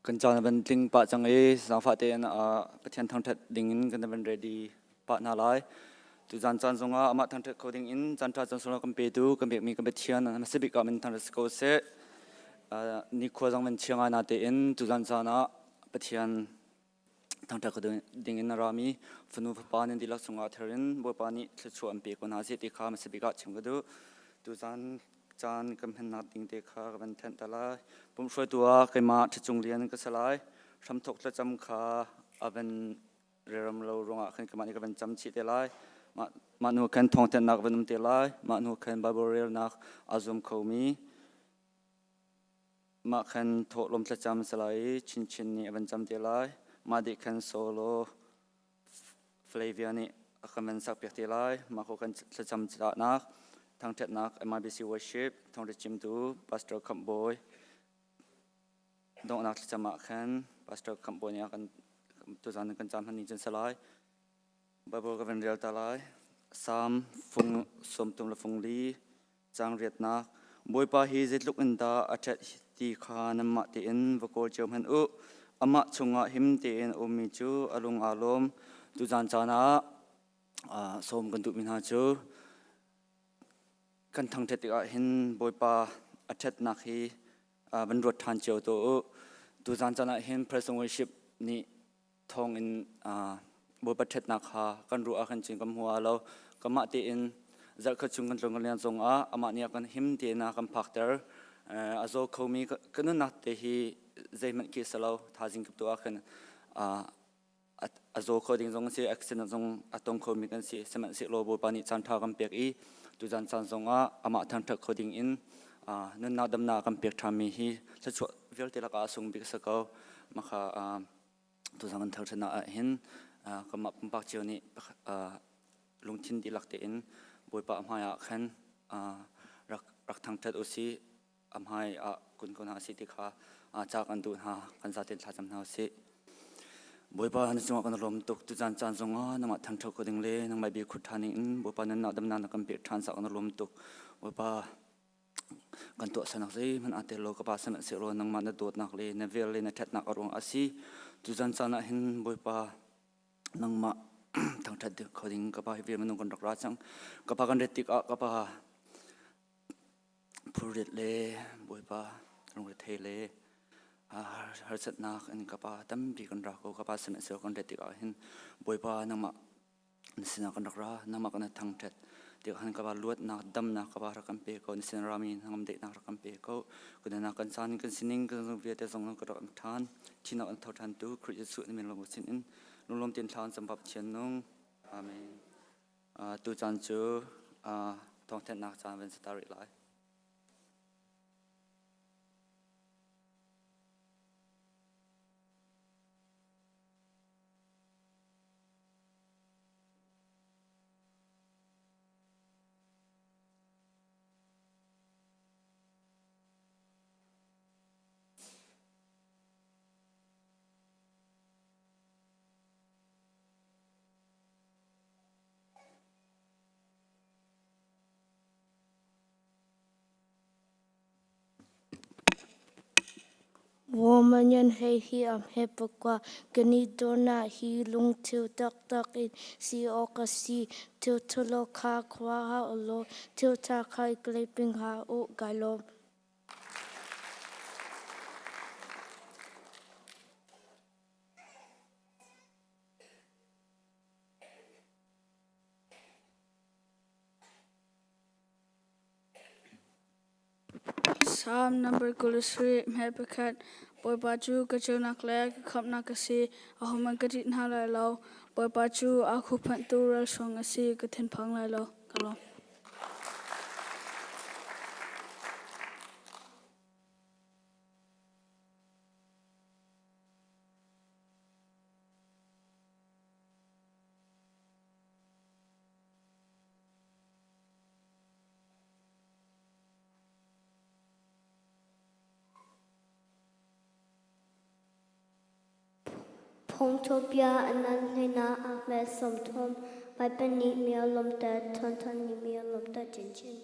Kan caan a van tling pah cang i zaangfah tein Pathian thangṭhat dingin kan van ready pah hna lai. Tuzaan caan zongah amah thangṭhat kho dingin caan ṭha caan sunglawi kan petu kan pekmi kan Pathian hmasa bik ah min thangṭhat si ko seh. Nikhua zong van chia ngai na tein tuzaan caan ah Pathian thangṭhat kho dingin a rami fanu fapa nan dihlak cungah ther in Bawipa nih thluachuah an pe ko hna seh ti kha hmasa bik ah chim ka duh. Tuzaan caan kan hmannak ding te kha ka van thenh ta lai. Pumhruaitu ah keimah Ṭhacung Lian ka si lai. Hramthok thlacam kha a van reram lo ruangah khan keimah nih ka van cam chih te lai. Mah, mah hnu khan thawngthanhnak van um te lai. Mah hnu khan Bible relnak aa zuam khomi mah khan thawhlawm thlacam si lai i Chinchin nih a van cam te lai. Mah dih khan solo Flavia nih a kan van sakpiak te lai. Mah ko kan thlacam cahnak, thangṭhatnak MIBC worship, thawngṭha chimtu Pastor Khamh Bawi donghnak thlacam ah khan Pastor Khamh Bawi nih a kan tuzan kan caan hman ning cun si lai. Bible ka van rel ta lai. Psalm fung sawmtum le fung li Caang riatnak Bawipa hi zeitluk in dah a ṭhat ti kha nanmah tein va kawl cio hmanh u. Amah chungah him tein a ummi cu a lung aa lawm. Tuzaan caan ah sawm kan duhmi hna cu kan thangṭhat tikah hin Bawipa a ṭhatnak hi van ruat ṭhan cio tuah u. Tuzaan caan ah hin Praise and Worship nih thawngin Bawipa ṭhatnak kha kan ruah ah khan cun kan hmu lo. Kanmah tein zarhkhat chung kan tlung kan lian zongah amah nih a kan him tein a kan phakter. A zaw khomi ka nunnak te hi zeihmanh khi si lo. Thazing kip tu ah khan a zaw kho ding zong a si, accident zong a tong khomi kan si. Sihmanhsehlaw Bawipa nih caan ṭha kan pek i tuzan caan zongah amah thangṭhat kho ding in nunnak damnak a kan pek ṭhanmi hi thluachuah vialte lakah a sung bik a si ko. Mah kha Tuzan kan thangṭhatnak ah hin kanmah pumpak cio nih lungthin dihlak tein Bawipa hmai ah khan rak rak thangṭhat usih. A hmai ah kun ko hna usih ti kha ca kan duh hna. Kan zaten thlacam hna usih. Bawipa na cungah kan lawm tuk. Tuzan caan zongah nangmah thangṭhat ko ding le nangmah bia khut ṭhan in Bawipa nunnak damnak na kan pek ṭhan caah kan lawm tuk. Bawipa Kan tuahsernak zeihmanh aa tel lo, ka Pa sihmanhsehlaw nangmah na dawtnak le na vel le na ṭhatnak a ruang a si. Tuzan caan ah hin Bawipa nangmah thangṭhat kho ding ka Pa hi vel minung kan rak ra cang. Ka Pa kan ret tikah ka Pa phurrit le Bawipa lungrethei le harsatnak in ka Pa tampi kan ra ko. Ka Pa sihmanhsehlaw kan ret tikah hin Bawipa nangmah na sinah kan rak ra nangmah kan thangṭhat tiah khan ka va luatnak damnak ka va rak kan pe ko na sin rami hnangam daihnak rak kan pe ko kudana kan caan kan sining kan zong vialte zong ka rak ṭhan thinak an tho ṭhan tu Khrih Jesuh na min lawm sin in lunglawm tin thla an cam Pathian nung amen tu caan cu thawngthanhnak caan van si ta rih lai. Woman hei hi a hme pakua. Kan i dawhnak hi lungthil taktak in si awk a si. Thil ṭhalo kha khua hau law thil ṭha kha i ping hlah u. Kai lawm. Psalm number 23 hme pakhat Bawipa cu ka ceunak le ka khamhnak a si, ahohmanh ka ṭih hna lai lo. Bawipa cu a huhphenhtu ralhruang a si, ka thinphang lai lo. Ka lawm. Phungthlukbia a nan hleinah a hme 30, Baibal nih mi a lawmter, thawngtha nih mi a lawmter chinchin.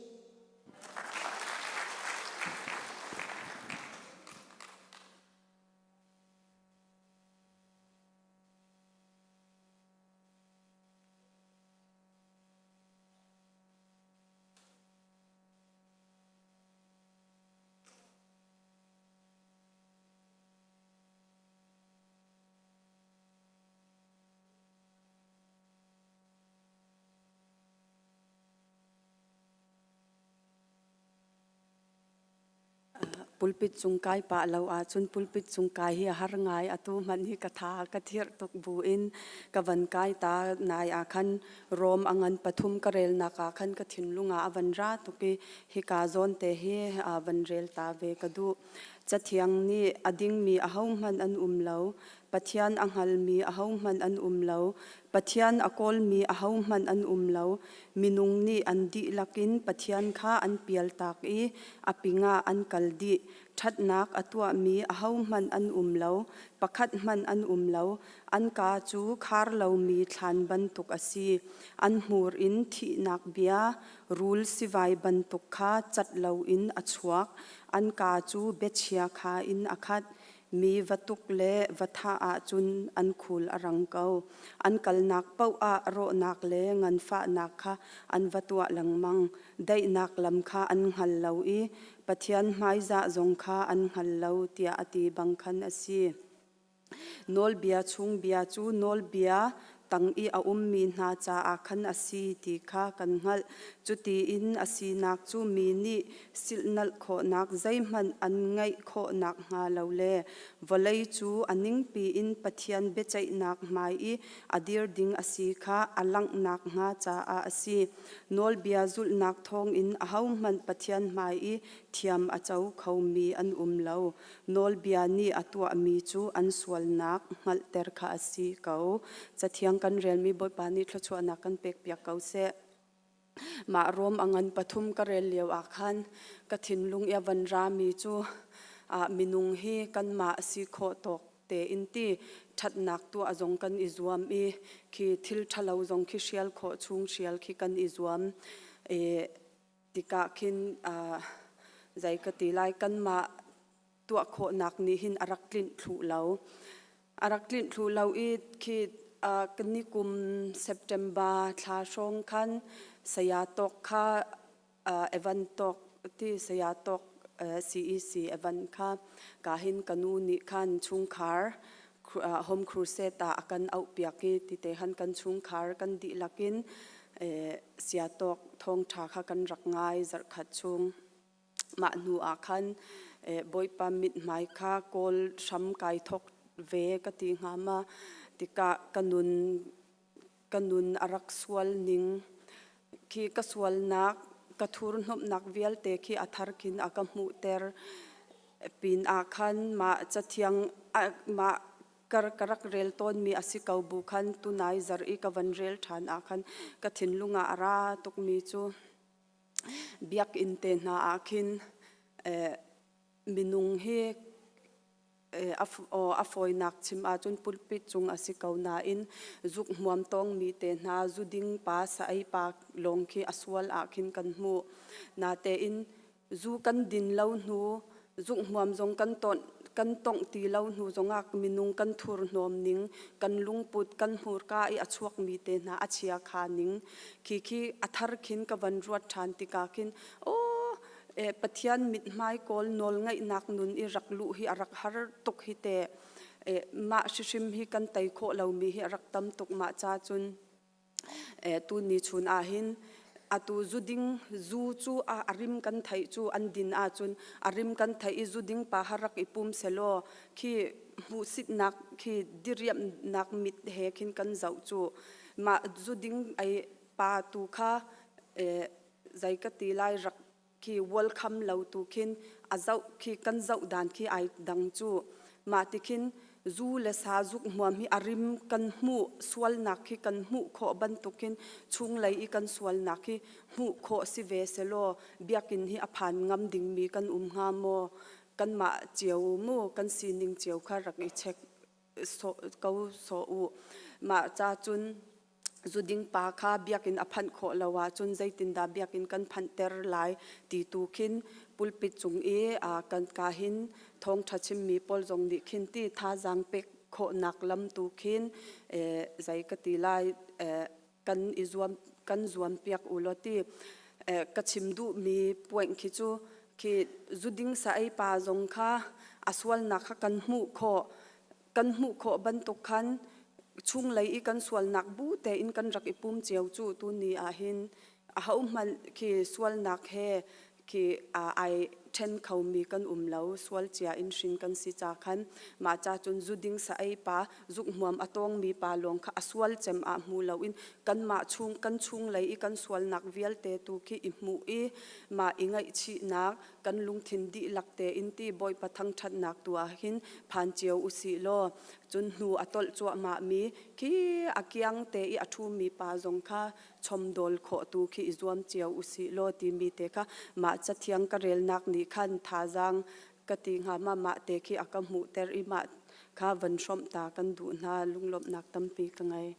Pulpit cung kai pah lo ahcun pulpit cung kai hi a har ngai. Atu hmanh hi ka tha ka thirh tuk buin ka van kai ta nai ah khan Rom a ngan pathum ka relnak ah khan ka thinlung ah a van ra tuk i hika zawn te hi van rel ta ve ka duh. Cathiang nih a dingmi ahohmanh an um lo. Pathian a hngalmi ahohmanh an um lo. Pathian a kawlmi ahohmanh an um lo. Minung nih an dihlak in Pathian kha an pialtak i a pingah an kal dih. Ṭhatnak a tuahmi ahohmanh an um lo, pakhat hmanh an um lo. An kaa cu khar lomi thlan bantuk a si. An hmur in thihnak bia, rul sivai bantuk kha cat loin a chuak. An kaa cu biachia kha in a khat. Mi va tuk le va thah ahcun an khul a rang ko. An kalnak paoh ah rawhnak le nganfahnak kha an va tuah lengmang. Daihnak lam kha an hngal lo i Pathian hmaizah zong kha an hngal lo tiah a ti bang khan a si. Nawlbia chung bia cu nawlbia tang i a ummi hna caah khan a si ti kha kan hngalh. Cuti in a sinak cu mi nih silhnalh khawhnak zeihmanh an ngeih khawh nakhnga lo le vawlei cu a ningpi in Pathian biaceihnak hmai i a dir ding a si kha a langh nakhnga caah a si. Nawlbia zulhnak thawngin ahohmanh Pathian hmai i thiam a co khomi an um lo. Nawlbia nih a tuahmi cu an sualnak hngalhter kha a si ko. Cathiang kan relmi Bawipa nih thluachuahnak kan pekpiak ko seh. Mah Rom a ngan pathum ka rel lio ah khan ka thinlung i a van rami cu minung hi kanmah a si khawh tawk tein ti ṭhatnak tuah zong kan i zuam i khi thil ṭhalo zong khi hrial khawh chung hrial khi kan i zuam. I tikah khin zei ka ti lai kanmah tuah khawhnak nih hin a rak tlinh thlu lo. A rak tlinh thlu lo i khi ni kum September thla hrawng khan saya tawk kha Evan tawk ti saya tawk CEC Evan kha ka hin ka nu nih khan chungkhar home crusade ah a kan auh piak i ti te han kan chungkhar kan dihlak in sia tawk thawngṭha kha kan rak ngai zarhkhat chung. Mah hnu ah khan Bawipa mithmai kha kawl hram kai thawk ve ka ti hnga ma tikah ka nun ka nun a rak sual ning khi ka sualnak ka thurhnawmhnak vialte khi a thar khin a ka hmuhter pin ah khan mah cathiang mah ka rak rel tawnmi a si ko bu khan tunai zar i ka van rel ṭhan ah khan ka thinlung ah a ra tukmi cu Biakinn te hna ah khin minung hi a fawinak chim ahcun pulpit cung a si ko nain zuk hmuam tawngmi te hna zuding pa sa ei pa lawng khi a sual ah khin kan hmuh. Natein zu kan din lo hnu zunghmuam zong kan tawnh kan tongh ti lo hnu zongah minung kan thurhnawm ning kan lungput kan hmurka i a chuakmi te hna a chia kha ning khi khi a thar khin ka van ruat ṭhan tikah khin aw Pathian mithmai kawl nawl ngaihnak nun i rak luh hi a rak har tuk hi te mah hrihrim hi kan tei khawh lomi hi a rak tam tuk mah ca cun Tuni chun ah hin atu zuding zu cu a rim kan theih cu an din ahcun a rim kan theih i zuding pa ha rak i pum selaw khi hmuhsitnak khi diriamhnak mit he khin kan zoh cu mah zuding ei pa tu kha zei ka ti lai rak khi welcome lo tu khin a zoh khi kan zoh dan khi ai dang cu mah ti khin zu le sa zuk hmuam hi a rim kan hmuh sualnak khi kan hmuh khawh bantukin chunglei i kan sualnak hi hmuh khawh si ve selaw biakinn hi a phan ngam dingmi kan um hnga maw kanmah cio mu kan sining cio kha rak i check ko sawh u mah ca cun zuding pa kha biakinn a phanh khawh lo ahcun zeitindah biakinn kan phanhter lai ti tu khin pulpit cung i kan ka hin thawngṭha chimmi pawl zong nih khin ti thazaang pek khawhnak lam tu khin zei ka ti lai kan i zuam kan zuam piak u law ti ka chim duhmi point khi cu khi zuding sa ei pa zong kha a sualnak kha kan hmuh khawh kan hmuh khawh bantuk khan chunglei i kan sualnak bu tein kan rak i pum cio cu tu ni ah hin ahohmanh khi sualnak he khi ai ṭhen khomi kan um lo. Sual cia in hrin kan si ca khan mah ca cun zu ding sa ei pa, zuk hmuam a tawngmi pa lawng kha a sual cem ah hmu loin kanmah chung kan chunglei i kan sualnak vialte tu khi i hmuh i mah i ngaihchihnak kan lungthin dihlak tein ti Bawipa thangṭhatnak tu ah hin phan cio u sih law cun hnu a tolh cuahmahmi khi a kiang te i a ṭhumi pa zong kha chomdawl khawh tu khi i zuam cio u sih law timi te kha mah cathiang ka relnak nih khan thazaang ka ti hnga ma mah te khi a ka hmuhter i mah kha van hrawmh ta kan duh hna. Lunglawmhnak tampi ka ngei.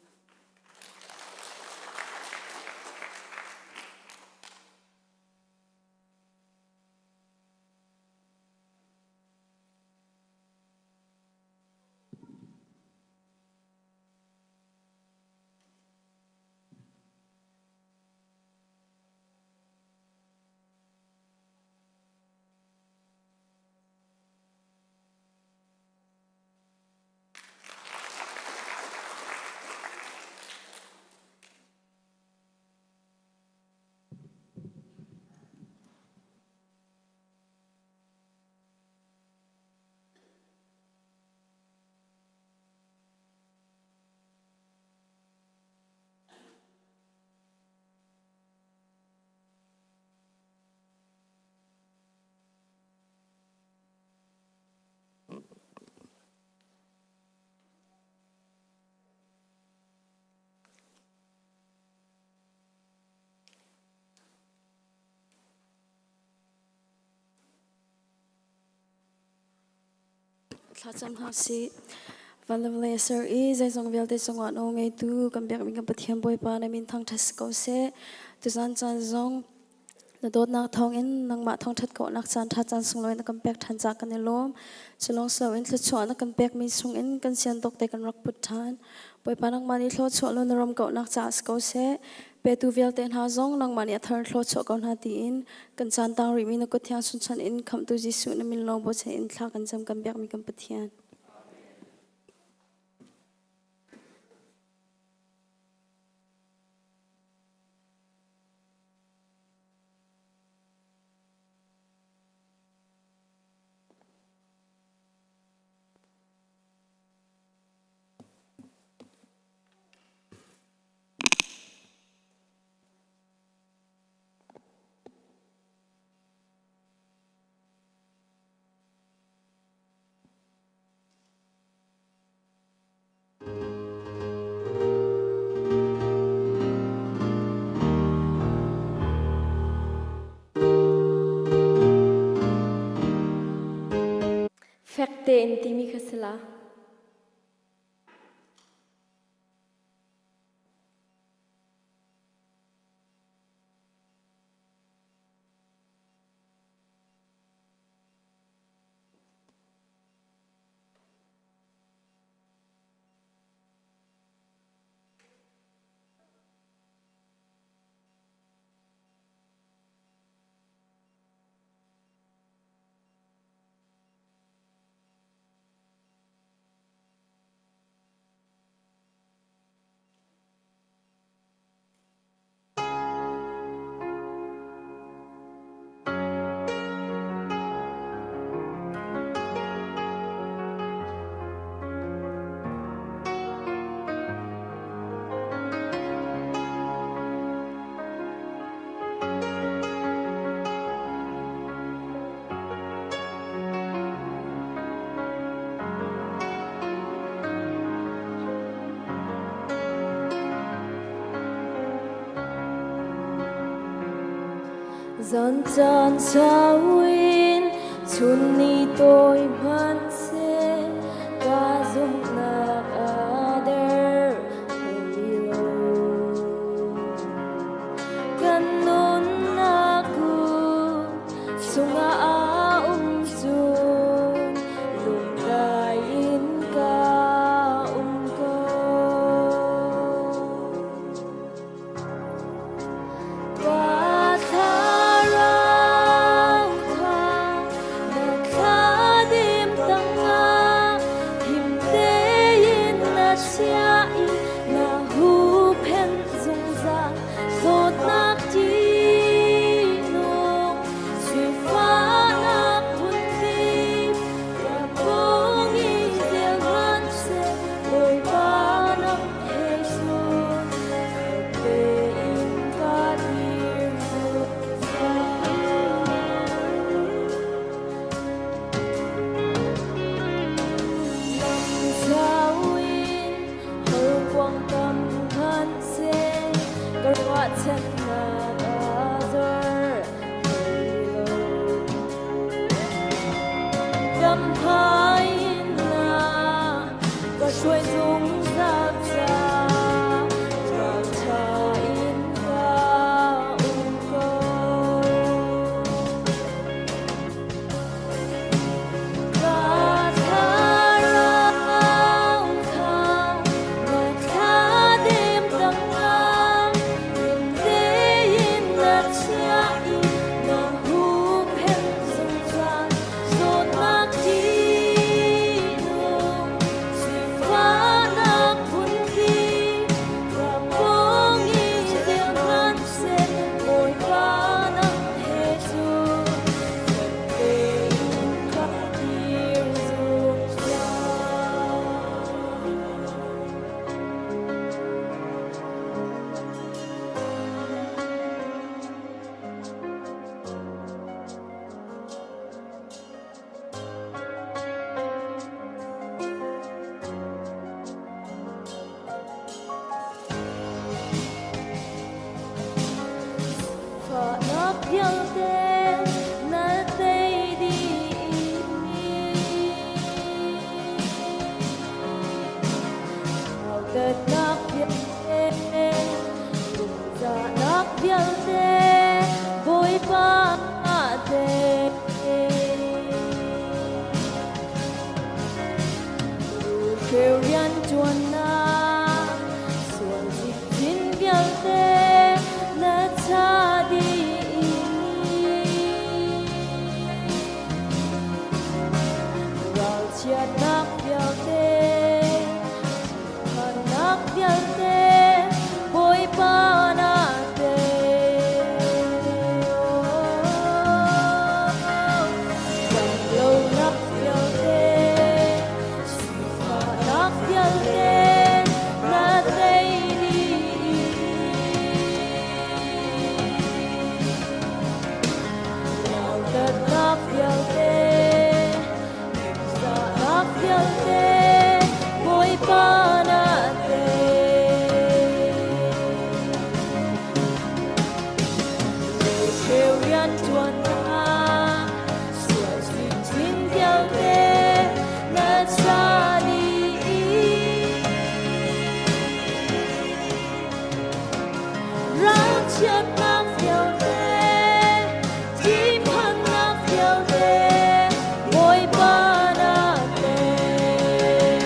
Thlacam hna sih. Van le vawlei a ser i zeizong vialte cungah nawl ngeitu kan biakmi kan Pathian Bawipa na min thangṭhat si ko seh. Tuzan caan zong na dawtnak thawngin nangmah thangṭhat khawhnak caan ṭha caan sunglawi na kan pek ṭhan caah kan i lawm. Cu lawng si loin thluachuah na kan pekmi chungin kan sian tawk te kan rak put ṭhan. Bawipa nangmah nih thluachuah law na ram kauhnak caah si ko seh. Petu vialte hna zong nangmah nih a thar in thluachuah ko hna tiin kan caan tang rihmi na kut thiang chungchan in Khamhtu Jesuh na min lawng bochan in thla kan cam kan biakmi kan Pathian. Fek tein timi kha si la. Zan caan sau in chun ni tawi hmanhseh ka zumhnak a der hlei lo. Kan nunnak chungah a um cun lungdai in ka um ko. Ka thlarau kha na thla dim tangah. Lamhai na ka hruai zungzal ca ralṭha in ka um ko. Ka thlarau kha na thladem tangah him tein na chiah i na huhphenh zungzal. Zawtnak ṭihnung sifahnak phunpi ka pawng i zel hmanhseh Bawipa nang he cun fek tein ka dir zungzal. Fahnak vialte na tei dih. Nautatnak vialte, lungzahnak vialte, Bawipa te. Rulhreu rianṭuannak sual cikcin vialte na cha dih. Ralchiatnak vialte, ṭihphannak vialte, Bawipa na tei. Damlonak vialte, sifahnak vialte, na tei dih. Nautatnak vialte, ningzahnak vialte, Bawipa na tei. Cheu rianṭuannak, sual chinchin vialte na cha dih. Ralchiatnak vialte, ṭihphannak vialte, Bawipa na tei.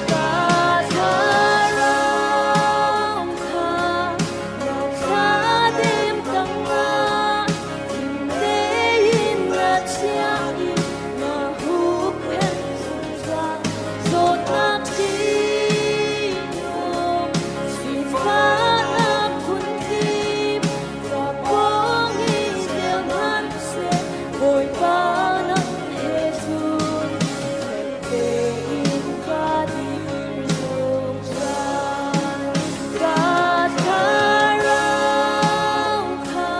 Ka thlarau kha na thladem tangah him tein na chiah i na huhphenh zungzal. Zawtnak ṭihnung, sifahnak phunkip, ka pawng in zel hmanhseh, Bawipa nang he cun fek tein ka dir zungzal. Ka thlarau kha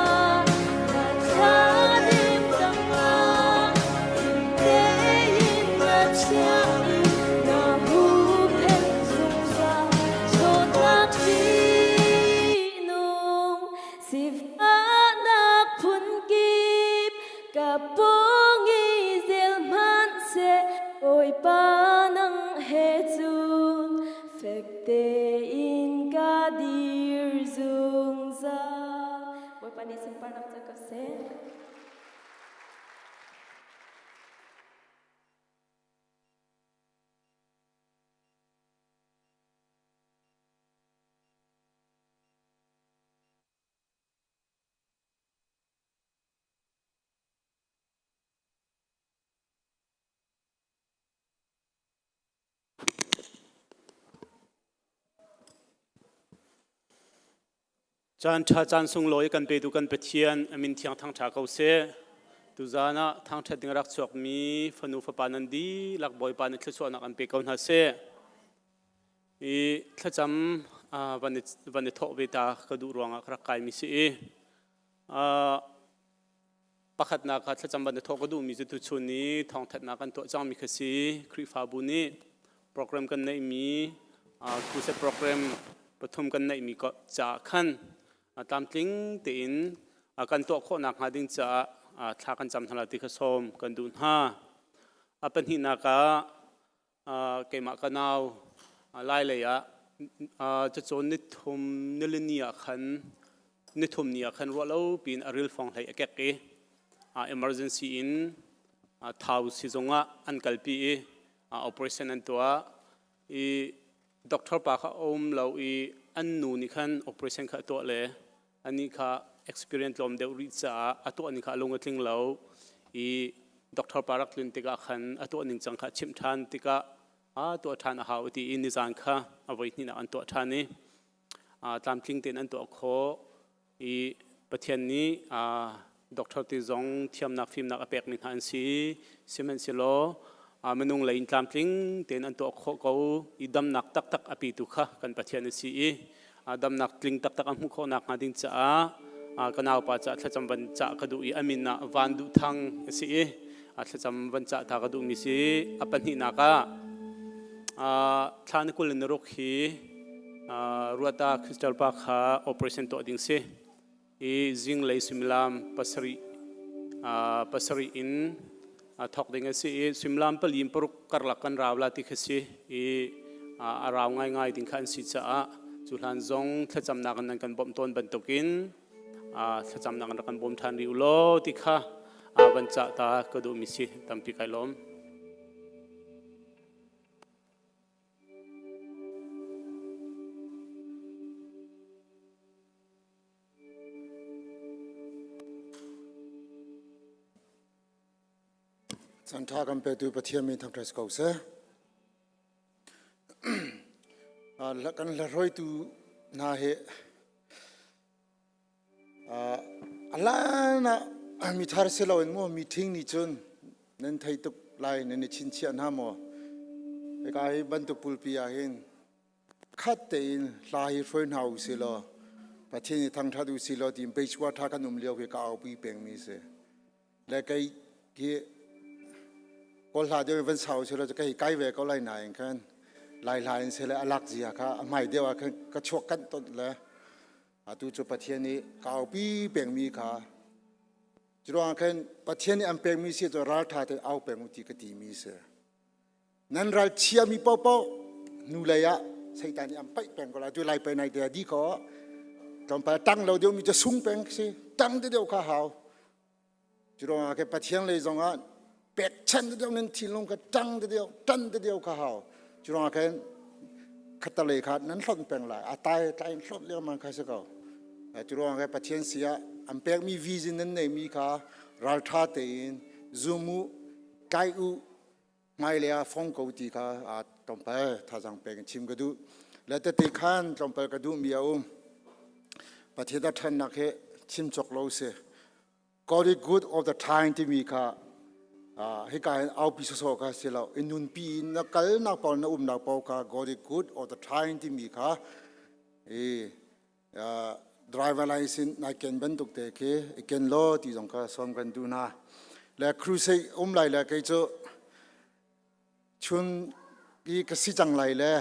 na thladem tangah him tein na chiah i na huhphenh zungzal. Zawtnak ṭihnung, sifahnak phunkip ka pawng i zel hmanhseh, Bawipa nang he cun fek tein ka dir zungzal. Bawipa nih sunparnak ca ko seh. Caan ṭha caan sunglawi kan petu kan Pathian a min thiang thangṭha ko seh. Tuzaan ah thangṭhat ding a rak chuakmi fanu fapa nan dihlak Bawipa nih thluachuahnak an pe ko hna seh. I thlacam van i thawh ve ta ka duh ruangah ka rak kaimi si i Pakhatnak ah thlacam van i thawh ka duhmi cu tuchun i thawngthanhnak kan tuah cangmi kha si. Khrihfabu nih program kan neihmi crusade program pathum kan neihmi caah khan tlamtling tein kan tuah khawh nakhnga ding caah thla kan cam hna lai ti kha sawm kan duh hna. A pahnihnak ah keimah ka nau lai lei ah cacawn nithum nilini ah khan nithum ni ah khan ruah lo piin a ril fong hlei a kek i emergency in Thau sizung ah an kalpi i operation an tuah i doctor pa kha a um lo i an nu nih khan operation kha a tuah le anih kha experience tlawm deuh rih caah a tuah ning kha a lung a tling lo i doctor pa rak tlun tikah khan a tuah ning cang kha a chimh ṭhan tikah a tuah ṭhan a hau ti i nizan kha a voi hnihnak an tuah ṭhan i tlamtling tein an tuah khawh i Pathian nih doctor ti zong thiamnak fimnak a pekmi hna an si sihmanhsehlaw minung lei in tlamtling tein an tuah khawh ko i damnak taktak a pitu kha kan Pathian a si i damnak tling taktak a hmuh khawh nakhnga ding caah ka naupa caah thlacam van cah ka duh i a min ah Van Duh Thang a si i thlacam van cah ta ka duhmi si. A pahnihnak ah thla ni 26 hi Ruata Crystal pa kha operation tuah ding si i zinglei suimilam pasarih pasarih in thawk ding a si i suimilam pali in paruk karlak kan rau la ti kha si i a rau ngaingai ding kha an si caah cu hlan zong thlacamnak in nan kan bawmh tawn bantukin thlacamnak in rak kan bawm ṭhan rih u law ti kha van cah ta ka duhmi si. Tampi kai lawm. Chan ṭha kan petu Pathian min thangṭhat si ko seh. Kan hlaruaitu hna hi a lan ah mithar si loin maw meeting nih cun nan thei tuk lai nan i chinchiah hna maw? Hika hi bantuk pulpi ah hin khat tein hla hi hruai hna u si law Pathian hi thangṭhat u si law tiin beisua ṭha kan um lio khi ka aupi pengmi si. Le kei hi kawl hla deuh van sau si law kei kai ve ko lai nain khan lai hla in sele a lak zia kha a hmai deuh ah khan ka chuak kanh ton le atu cu Pathian nih ka aupi pengmi kha curuangah khan Pathian nih an pekmi si cu ralṭha te au peng u ti ka timi si. Nan ral chiami paohpaoh hnulei ah Satan nih an paih peng ko lai. Tu lai pai nai te di ko tlawmpal tang lo deuh mi cu sung peng si tang te deuh kha hau. Cu ruangah ke Pathian lei zong ah pekchanh te deuh nan thinlung kha tang te deuh tan te deuh kha hau. Cu ruangah khin khatalei kha nan hlonh peng lai. A tai tlai in hlonh lengmang kha si ko. Cu ruangah ke Pathian si ah an pekmi vision nan neimi kha ralṭha tein zum u, tlai u, hmailei ah fong ko ti kha aa tlawmpal thazaang pek in chim ka duh. Le tete khan tlawmpal ka duhmi a um. Pathian a ṭhannak hi chim cawk lo si. God is good all the time timi kha hika hin aupi sawsawh kha si lo. In nunpi in na kalnak paoh na umnak paoh kha God is good all the time timi kha i driver license nai ken bantuk te khi i ken law ti zong kha sawm kan duh hna. Le crusade um lai le kei cu chun i ka si cang lai le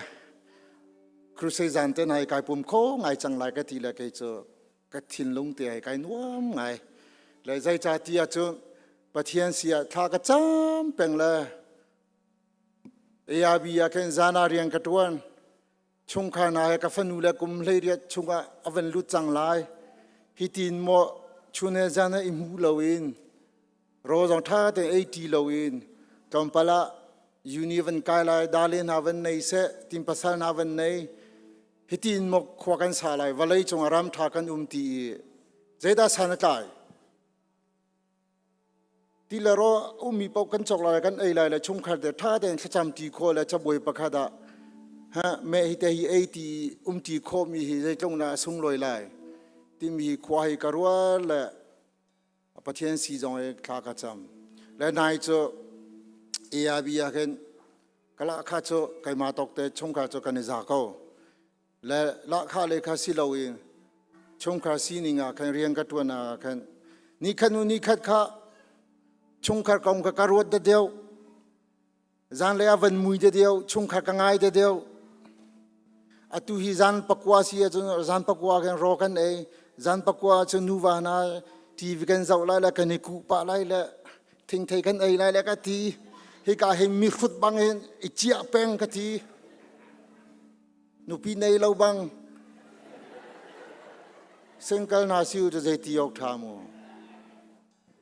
crusade zan te nai kai pum kho ngai cang lai ka ti le kei cu ka thinlung te ai kai nuam ngai. Le zeica ti ahcun Pathian si ah thla ka cam peng le ARB ah khin zan ah rian ka ṭuan. Chungkhar hna he ka fanu le kum 18 chungah a van lut cang lai. Hitin maw chun he zan he i hmu loin rawl zong ṭha tein ei ṭi loin tlawmpal ah uni van kai lai, dale hna van nei seh, tin pasal hna van nei. Hitin maw khua kan sa lai, vawlei cungah ram ṭha kan um ti i zeidah san a tlai? Ti le raw ummi paoh kan cawk lai kan ei lai le chungkhar te ṭha tein thlacam ṭi khawh le cabuai pakhat ah ha meh hi te hi ei ti um ṭi khawhmi hi zeitluk dah a sunglawi lai timi hi khua hi ka rual le Pathian si zong i thla ka cam. Le nai cu ARB ah khin ka lahkhah cu keimah tawk te chungkhar cu kan i za ko. Le lahkhah le kha si loin chungkhar sining ah khan rian ka ṭuan ah khan nikhat hnu nikhat kha chungkhar kong kha ka ruat da deuh zanlei ah van mui da deuh chungkhar ka ngai da deuh atu hi zan pakua si ahcun zan pakua khan raw kan ei zan pakua cun nuva hna. TV kan zoh lai le kan i kuh pah lai le thingthei kan ei lai le ka ti. Hika hin mihrut bang in i ciah peng ka ti. Nupi nei lo bang single hna si u cu zei ti awk ṭha mu.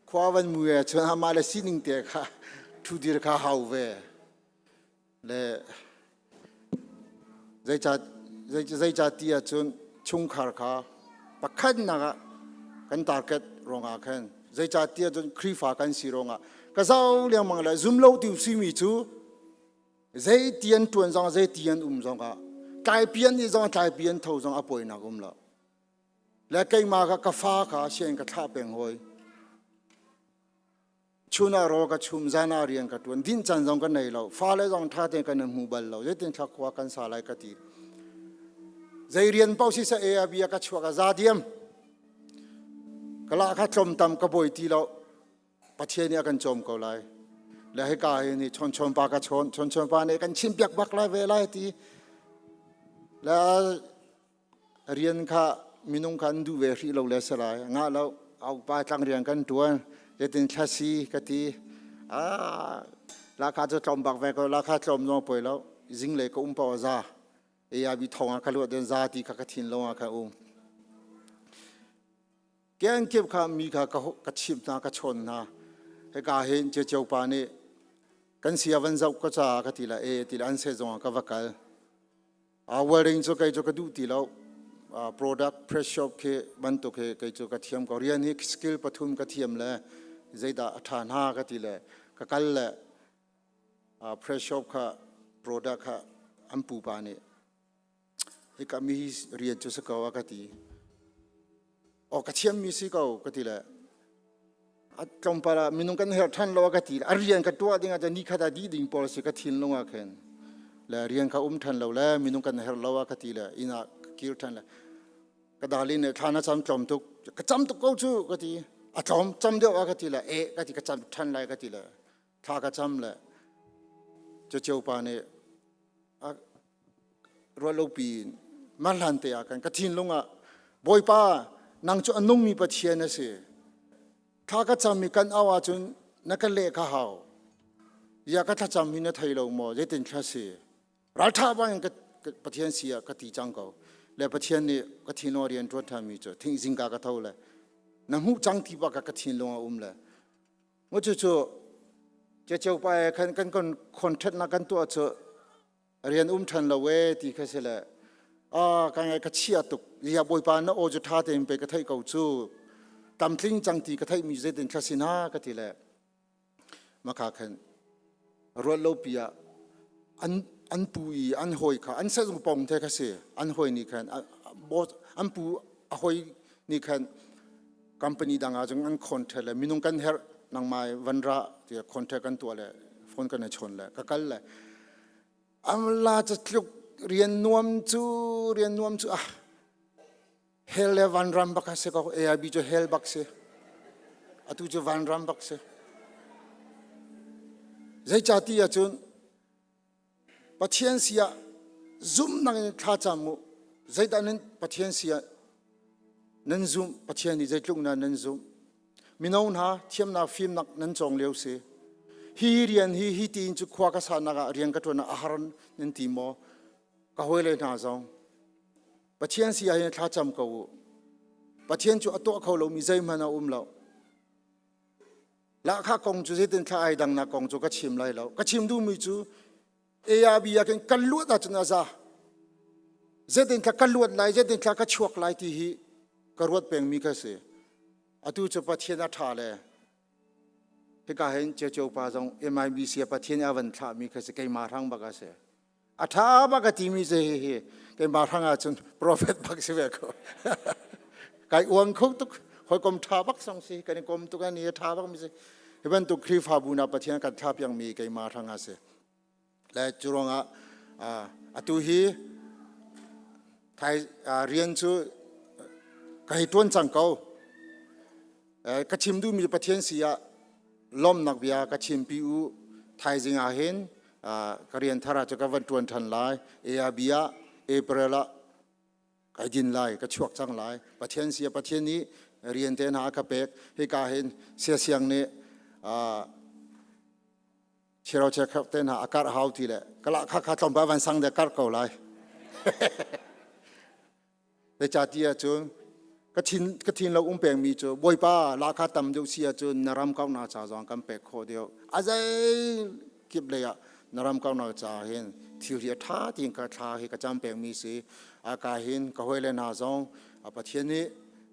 Khua van mui ah cun amah le sining te kha ṭhudir kha hau ve. Le zeicah ti ahcun chungkhar kha pakhatnak ah kan target ruangah khan zeicah ti ahcun Khrihfa kan si ruangah ka zau lengmang le zum lo ti simi cu zei ti an ṭuan zong zei ti an um zongah tlaipi an i zong tlaipi an tho zong a poinak um lo le keimah kha ka fa kha sian ka thlah peng hoi Chun ah rawl ka chum, zan ah rian ka ṭuan. Dinh caan zong ka nei lo. Fale zong ṭha tein kan in hmu bal lo. Zeitin thla khua kan sa lai ka ti. Zei rian paoh siseh e a bia ka chuak a za diam. Ka lah kha tlawmtam ka bawi ti lo. Pathian nih a kan cawm ko lai. Le hika hi nih chawn chawn pa ka chawn, chawn chawn pa nih kan chim piak bak lai ve lai ti. Le Rian kha minung kha an duh ve hrih lo le si lai. Ngah lo, upa tlang rian kan ṭuan. Zeitin thla si ka ti. Ah, laka cu tlawm bak ve ko. Laka tlawm zong poi lo. Zinglei ka um paoh a za. AIB thong ah ka luat den za ti kha ka thin lo ah ka um. Kenkip kha mi kha ka chimh hna, ka chawn hna. Hika hin Ceceu pa nih kan sia van zoh ka caah ka ti la e ti la an se zong ah ka va kal. Welding cu kei cu ka duh ti lo. Product press shop khi bantuk hi kei cu ka thiam ko. Rian hi skill pathum ka thiam le zeidah a ṭha hna ka ti le ka kal le press shop kha product kha an pupa nih hika mi rian cu si ko a ka ti. Aw ka thiammi si ko ka ti le a tlawmpal ah minung kan herh ṭhan lo a ka ti a rian ka tuah ding ah ni khat ah dih ding pawl si ka thinlung ah khin le rian kha um ṭhan lo le minung kan herh lo a ka ti le inn ah ka kir ṭhan le ka darling nih thla na cam tlawm tuk ka cam tuk ko cu ka ti a tlawm cam deuh a ka ti le eh ka ti ka cam ṭhan lai ka ti le thla ka cam le ceceu pa nih ruahlopi in mah hlan te ah khan ka thinlung ah Bawipa nang cu a nungmi Pathian a si thla ka cam i kan au ahcun na ka leh ka hau ya ka thlacam hi na thei lo maw zeitin thla si ralṭha bangin ka Pathian si ah ka ti cang ko le Pathian nih ka thinlung a rian ṭuan ṭhanmi cu thing zingka ka tho le na hmuh cang ti bak ka thinlung a um le Mu cucu ceceu pa he khan kan kan contact kan tuah cu rian um ṭhan lo e ti kha si le ah ka ngai ka chia tuk ya bawipa na aw cu ṭha tein pe ka theih ko cu tamtling cang ti ka theih mi zeitin thla sin ha ka ti le maka khan ruat lo pi ah an an pu i an hawi kha an sehzung pong the kha si an hawi nih khan an pu a hawi nih khan company dang ah cun an contact le minung kan herh nangmai van ra tiah contact kan tuah le phone kan i chawn le ka kal le amla ca tluk rian nuam cu rian nuam cu ah hell le vanram bak a si ko AIB cu hell bak si atu cu vanram bak si zeicati ahcun Pathian si ah zumhnak in thlacam mu zeidah nan Pathian si ah nan zumh Pathian nih zeitluk na nan zumh mino hna thiamnak fimnak nan cawng lio si hi rian hi hi tiin cu khua ka sanak ah rian ka ṭuan ah a har nan ti maw ka hawile hna zong Pathian si ah hin thlacam ko u Pathian cu a tuah kho lomi zeihmanh a um lo Lahkhah kong cu zeitin thla ai dangnak kong cu ka chim lai lo. Ka chim duhmi cu ARB ah khin kan luat ahcun a za. Zeitin thla ka luat lai, zeitin thla ka chuak lai ti hi ka ruat pengmi ka si. Atu cu Pathian a ṭha le hika hin Ceceu pa zong MIBC ah Pathian a van thlahmi kha si keimah hrang bak a si. A ṭha bak a timi cu hihi keimah hrang ahcun prophet bak si ve ko. Kai uang kho tuk hawikom ṭha bak song si kan i kom tuk ani a ṭha bak mi si. Hi bantuk Khrihfabu na Pathian kan thlah piakmi keimah hrang ah si. Le cu ruangah atu hi thai rian cu ka hei ṭuan cang ko. Ka chim duhmi Pathian si ah lawmnak bia ka chimpi u thaizing ah hin ka rian thar ah cu ka van ṭuan ṭhan lai ARB ah April ah kai din lai ka chuak cang lai Pathian si ah Pathian nih Rian te hna a ka pek. Hika hin siasiang nih chiro chekhap te hna a karh hau ti le kala kha kha tlawmpal van sang de karh ko lai. Zeicahtiah cun ka thin ka thin lo um pengmi cu Bawipa lahkhah tam deuh si ahcun na ram kauhnak ca zong kan pek khawh deuh. A zei kip lei ah na ram kauhnak ca hin thil hi a ṭha tiin ka thla hi ka cam pengmi si. A ka hin ka hawile hna zong Pathian nih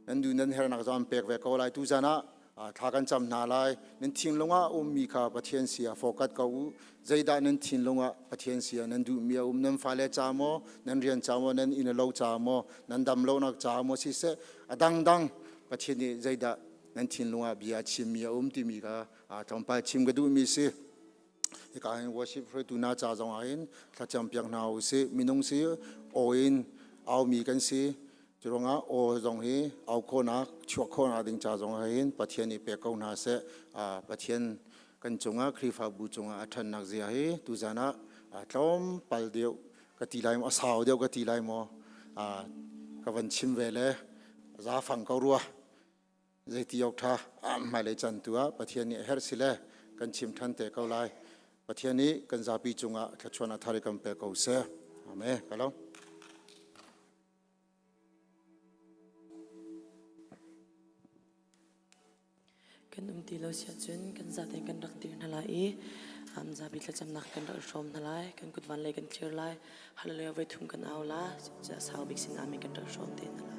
nan duh nan herhnak zong an pek ve ko lai. Tuzan ah thla kan cam hna lai. Nan thinlung ah ummi kha Pathian sia fokat ko u. Zeidah nan thinlung ah Pathian sia nan duhmi a um? Nan fale ca maw? Nan rian ca maw? Nan inn lo ca maw? Nan dam lonak ca maw? Siseh a dangdang Pathian nih zeidah nan thinlung ah bia a chimmi a um timi kha tlawmpal chim ka duhmi si. Hika hin worship hruaitu hna ca zong ah hin thlacam piak hna u sih. Minung si aw in aumi kan si. Curuangah aw zong hi au khawhnak, chuak khawhnak ding ca zong ah hin Pathian nih pek ko hna seh. Pathian kan cungah Khrihfabu cungah a ṭhannak zia hi tuzan ah tlawmpal deuh ka ti lai maw, a sau deuh ka ti lai maw, ka van chim ve le zaafang ko rua. Zeiti awk ṭha hmailei caan tu ah Pathian nih a herh si le kan chim ṭhan te ko lai. Pathian nih kan zapi cungah thluachuah a thar i kan pe ko seh. Amen. Ka lo. Kan um ti lo si ahcun kan zaten kan rak dir hna lai i um, zapi thlacamnak kan rak i hrawm hna lai. Kan kut van lei kan thlir lai. Hallelujah voi thum kan au la. Sau bik sin amen kan rak hrawm te hna lai.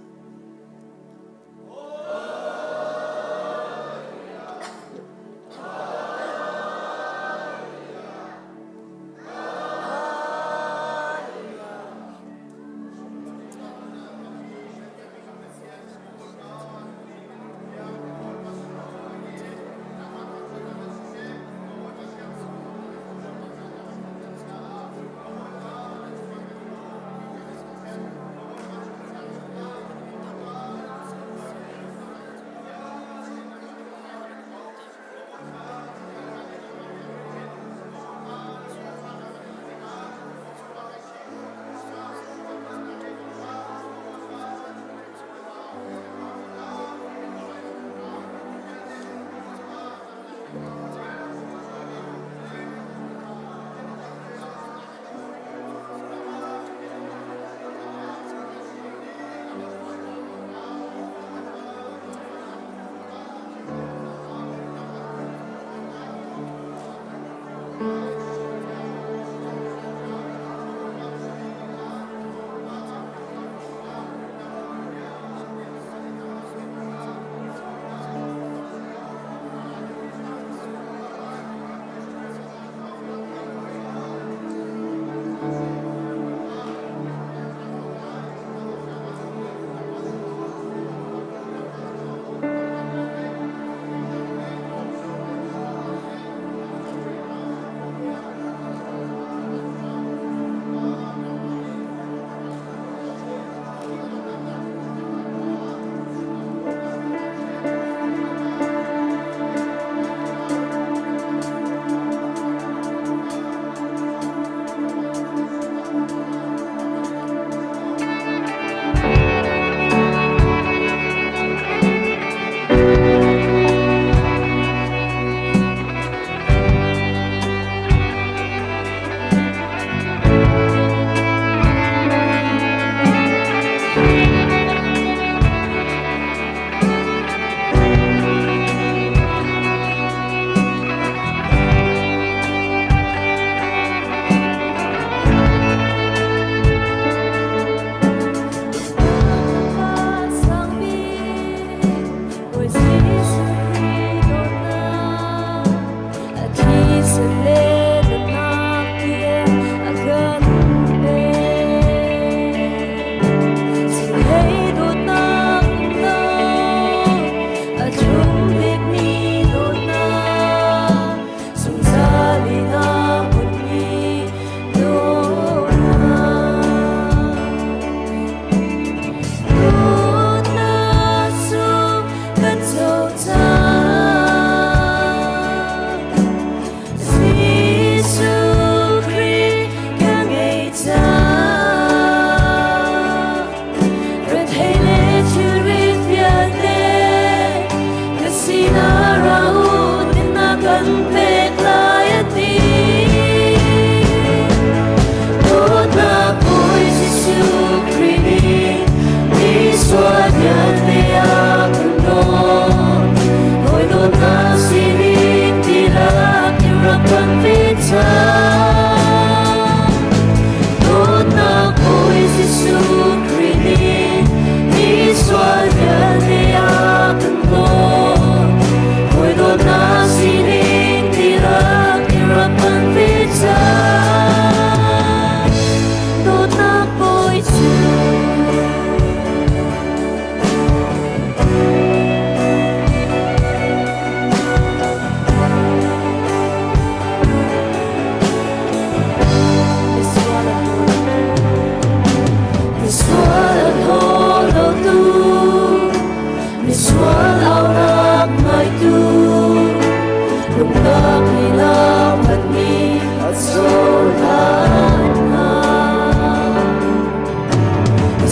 cohlan hna.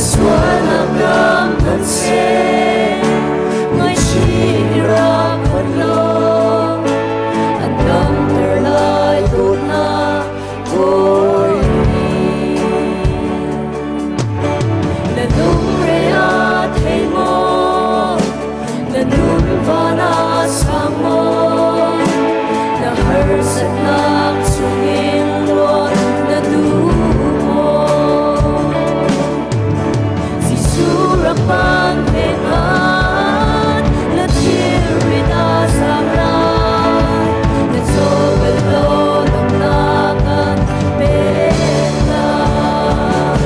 Sualnak dam hmanhseh, ngaihchih rak hon law, an damter lai dawtnak Bawi nih. Na lungre a thei maw? Na nun van a sang maw? Na harsatnak chungin luat na duh maw? Jesuh rak phan ve hmanh, na thilrit a sang lai. Na caw bal law damnak an pek lai.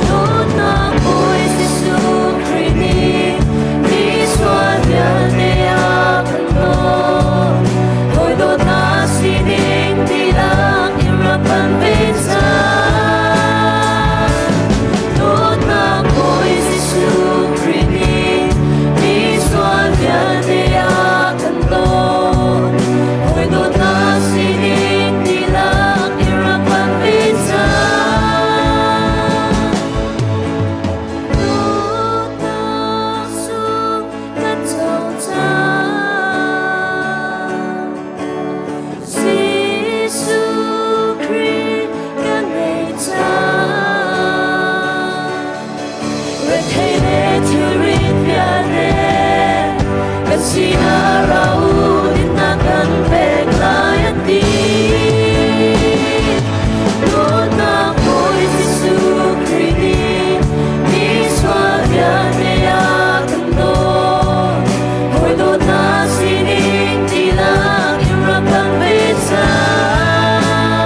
Dawtnak Bawi Jesuh Khrih nih misual vialte a kan dawt. Hawi dawtnak sining dihlak in rak kan pe cang. Dawtnak Bawi Jesuh Khrih nih misual vialte a kan dawt. Hawi dawtnak sining dihlak in rak kan pe cang. Dawtnak sung ka co cang. Jesuh Khrih ka ngei cang. Rethei le thilrit vialte kan sinah ra u dinnak kan pek lai a ti. Dawtnak Bawi Jesuh Khrih nih misual vialte a kan dawt. Hawi dawtnak sining dihlak in rak kan pe cang.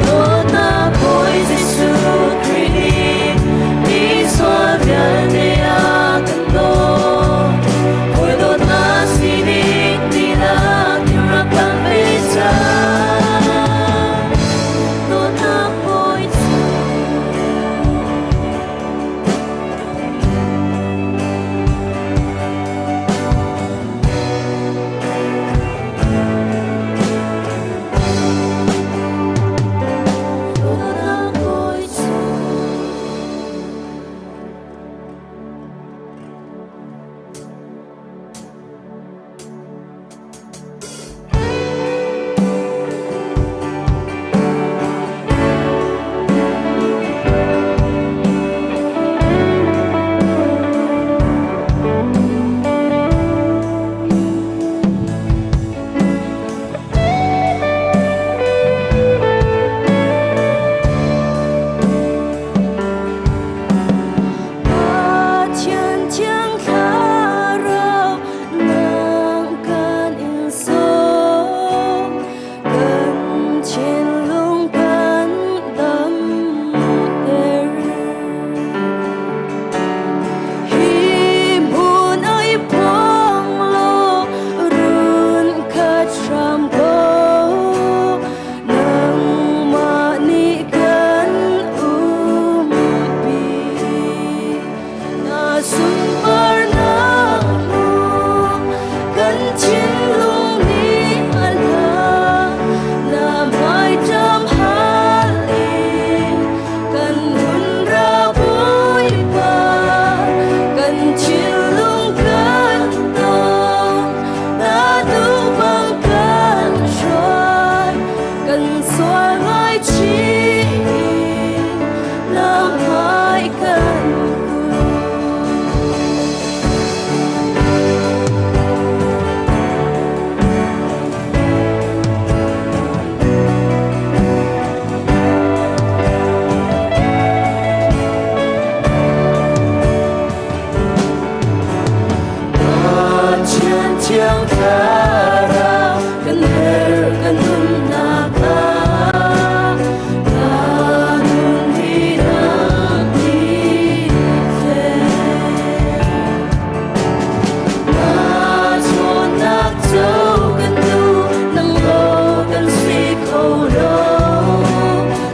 Dawtnak Bawi Jesuh Khrih nih misual vialte a kan dawt. Hawi dawtnak sining dihlak in rak kan pe cang. Dawtnak Bawi cu. Dawtnak Bawi cu. Pathian thiang thlarau nang kan in sawm kan thinlung kan damter. Hi hmun ai phuang law run khat hram ko nangmah nih kan umpi. Na sunparnak hmu kan thinlung nih a hla na hmaiṭam hal in kan hun ra Bawipa kan thinlung kan tong na duh bang kan hruai kan sual ngaichih in na hmai kan kun. Pathian thiang thlarau kan herh kan nunnak ah na nun hi nang ni Na chawnnak co kan duh nang law kan si kho lo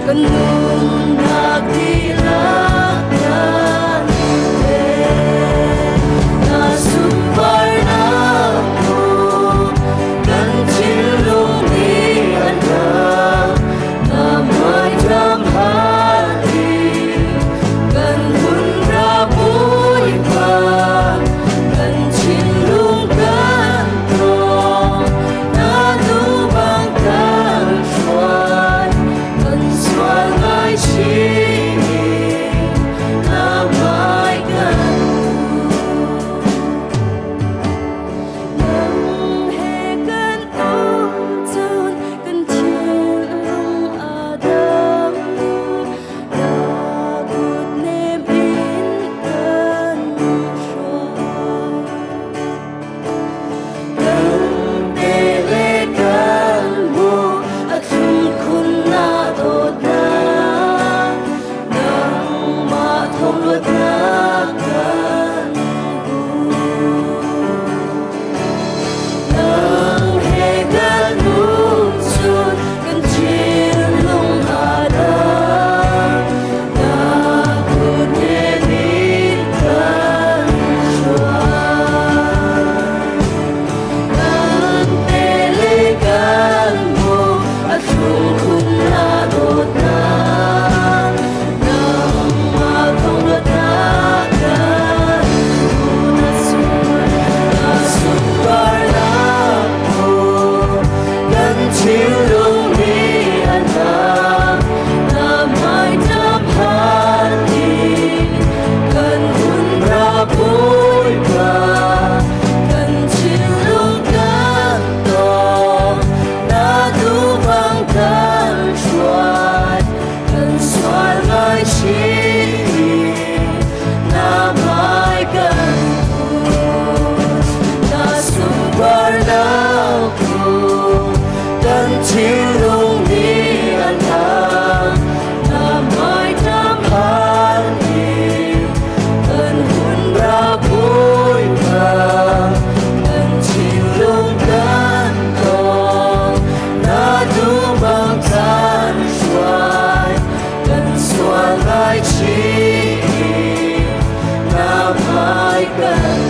kan nunnak dihlak kan pek. Na sunparnak hmu thinlung nih an hlam na hmai ṭam in kan hun ra Bawipa kan thinlung kan tong na duh bang caan hruai kan sual ngaichih na hmai kan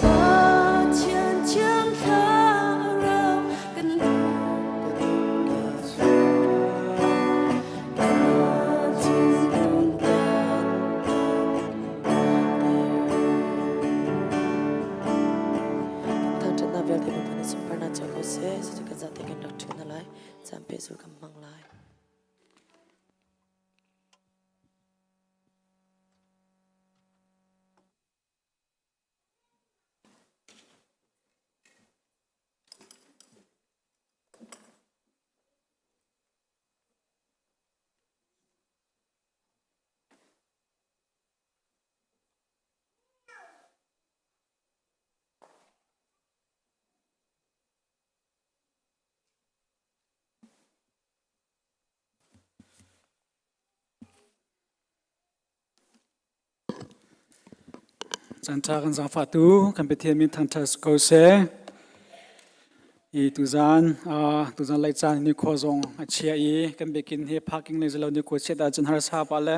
Pathian thiang thlarau kan Thangṭhatnak vialte Bawipa nih sunparnak co ko seh. Cucu kan zate kan rak ṭhu hna lai. Caan pehzul kan hmang lai. Caanṭha kan zaangfahtu kan Pathian min thangṭhat si ko seh. I tuzaan tuzaan lei caan nikhua zong a chia i kan biakinn hi parking lei zelo nikhua chiat ahcun harsa pah le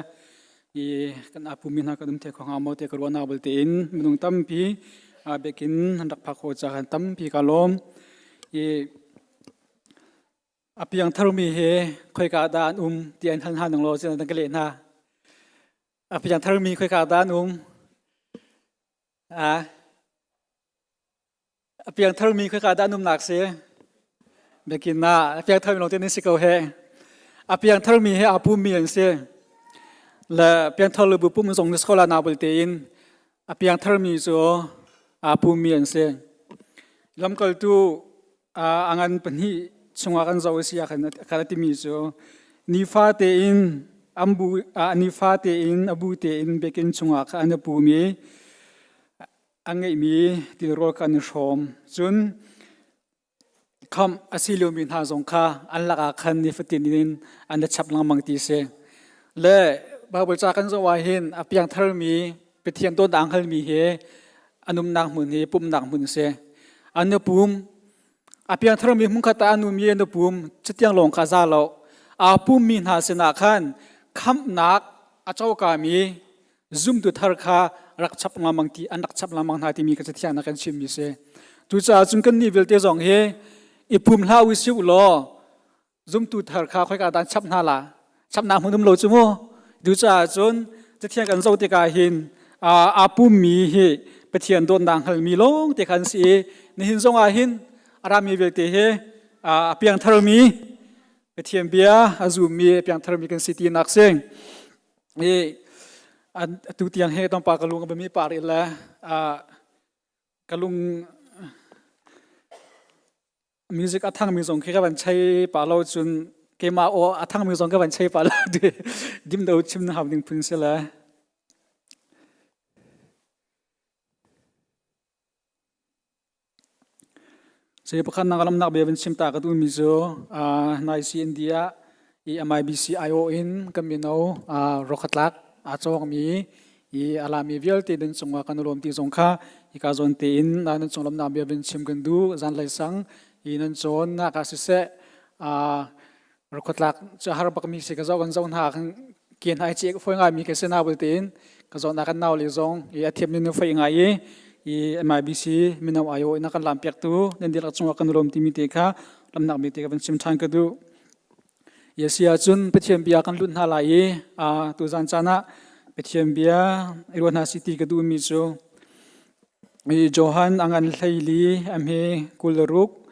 i kan apu mi hna kan um the kho hnga maw ti ka ruahnak belte in minung tampi biakinn an rak phak khawh caah khan tampi ka lawm. I A piangtharmi hi khoika dah an um ti an hal hna nang law cun an ka leh hna. A piangtharmi khoika dah an um? A a piangtharmi khoika dah an umnak si? Biakinn ah a piangtharmi lawng te nan si ko he. A piangtharmi hi aa pummi an si. Le piangthar le bu pum zong na skola na bul tein a piangtharmi cu aa pummi an si. Lamkaltu a ngan pahnih chungah kan zoh a si ah khan a timi cu nifa tein an bu nifa tein a bu tein biakinn chungah khan an i pum i an ngeihmi tilrawl kha an i hrawm. Cun khamh a si liomi hna zong kha an lakah khan nifatin in an i chap lengmang ti a si. Le Baibal ca kan zoh ah hin a piangtharmi Pathian dawtnak hngalmi hi an umnak hmun hi pumhnak hmun a si. An i pum. A piangtharmi hmunkhat ah an um i an i pum. Cutiang lawng kha za lo. Aa pummi hna sinah khan khamhnak a cokami zumtu thar kha rak chap lengmang ti an rak chap lengmang hna timi ka cathiang na kan chimmi si. Cucaah cun kan nih vialte zong hi i pum hlah u sih law zumtu thar kha khoika dah chap hna la chapnak hmun um lo cu mu ducaah cun cathiang kan zoh tikah hin aa pummi hi Pathian dawtnak hngalmi lawng te khan si i nihin zong ah hin a rami vialte hi a piangtharmi Pathian bia a zummi a piangtharmi kan si tinak si i atu tiang he tongpa ka lung a bami par le ka lung Music a thangmi zong khi ka van chei pa lo cun keimah aw a thangmi zong ka van chei pa lo dim do chim na hau ding phun si le. Sai pakhat nak lam nak bia van chim ta ka tu mi cu nai CND ah i MIBC IO in kan mino rokhatlak a cawng mi i alami vialte nan cungah kan lawm ti zong kha hika zawn tein nan cung lamnak bia vin chim kan duh zanlei sang i nan cawn nak ah siseh rukhuatlak cu har bak mi si ka zoh kan zoh hna kan kian hai che foi ngai mi ka si na bul tein ka zoh na kan nau le zong i a thiam ni foi ngai i i MIBC mino ayo ina kan lam piak tu nan dilak cungah kan lawm ti mi te kha lamnak mi te ka van chim than ka duh Yesi ahcun Pathian bia kan lut hna lai i tuzan caan ah Pathian bia i ruah hna si ti ka duhmi cu i Johan a ngan 14 a hme 26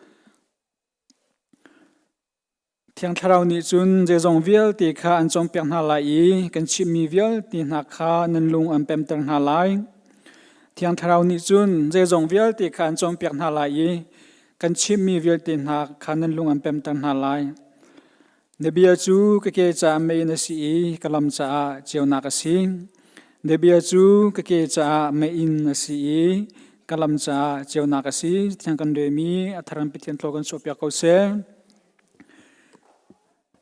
Thiang Thlarau nih cun zeizong vialte kha an cawnpiak hna lai i kan chimhmi vialte hna kha nan lung an pemter hna lai. Thiang Thlarau nih cun zeizong vialte kha an cawnpiak hna lai i Kan chimhmi vialte hna kha nan lung an pemter hna lai. Na bia cu ka ke caah meiinn a si i ka lam caah ceunak a si. Na bia cu ka ke caah meiinn a si i Ka lam caah ceunak a si. Thiang kan remi a tharan Pathian thlaw kan chuahpiak ko seh.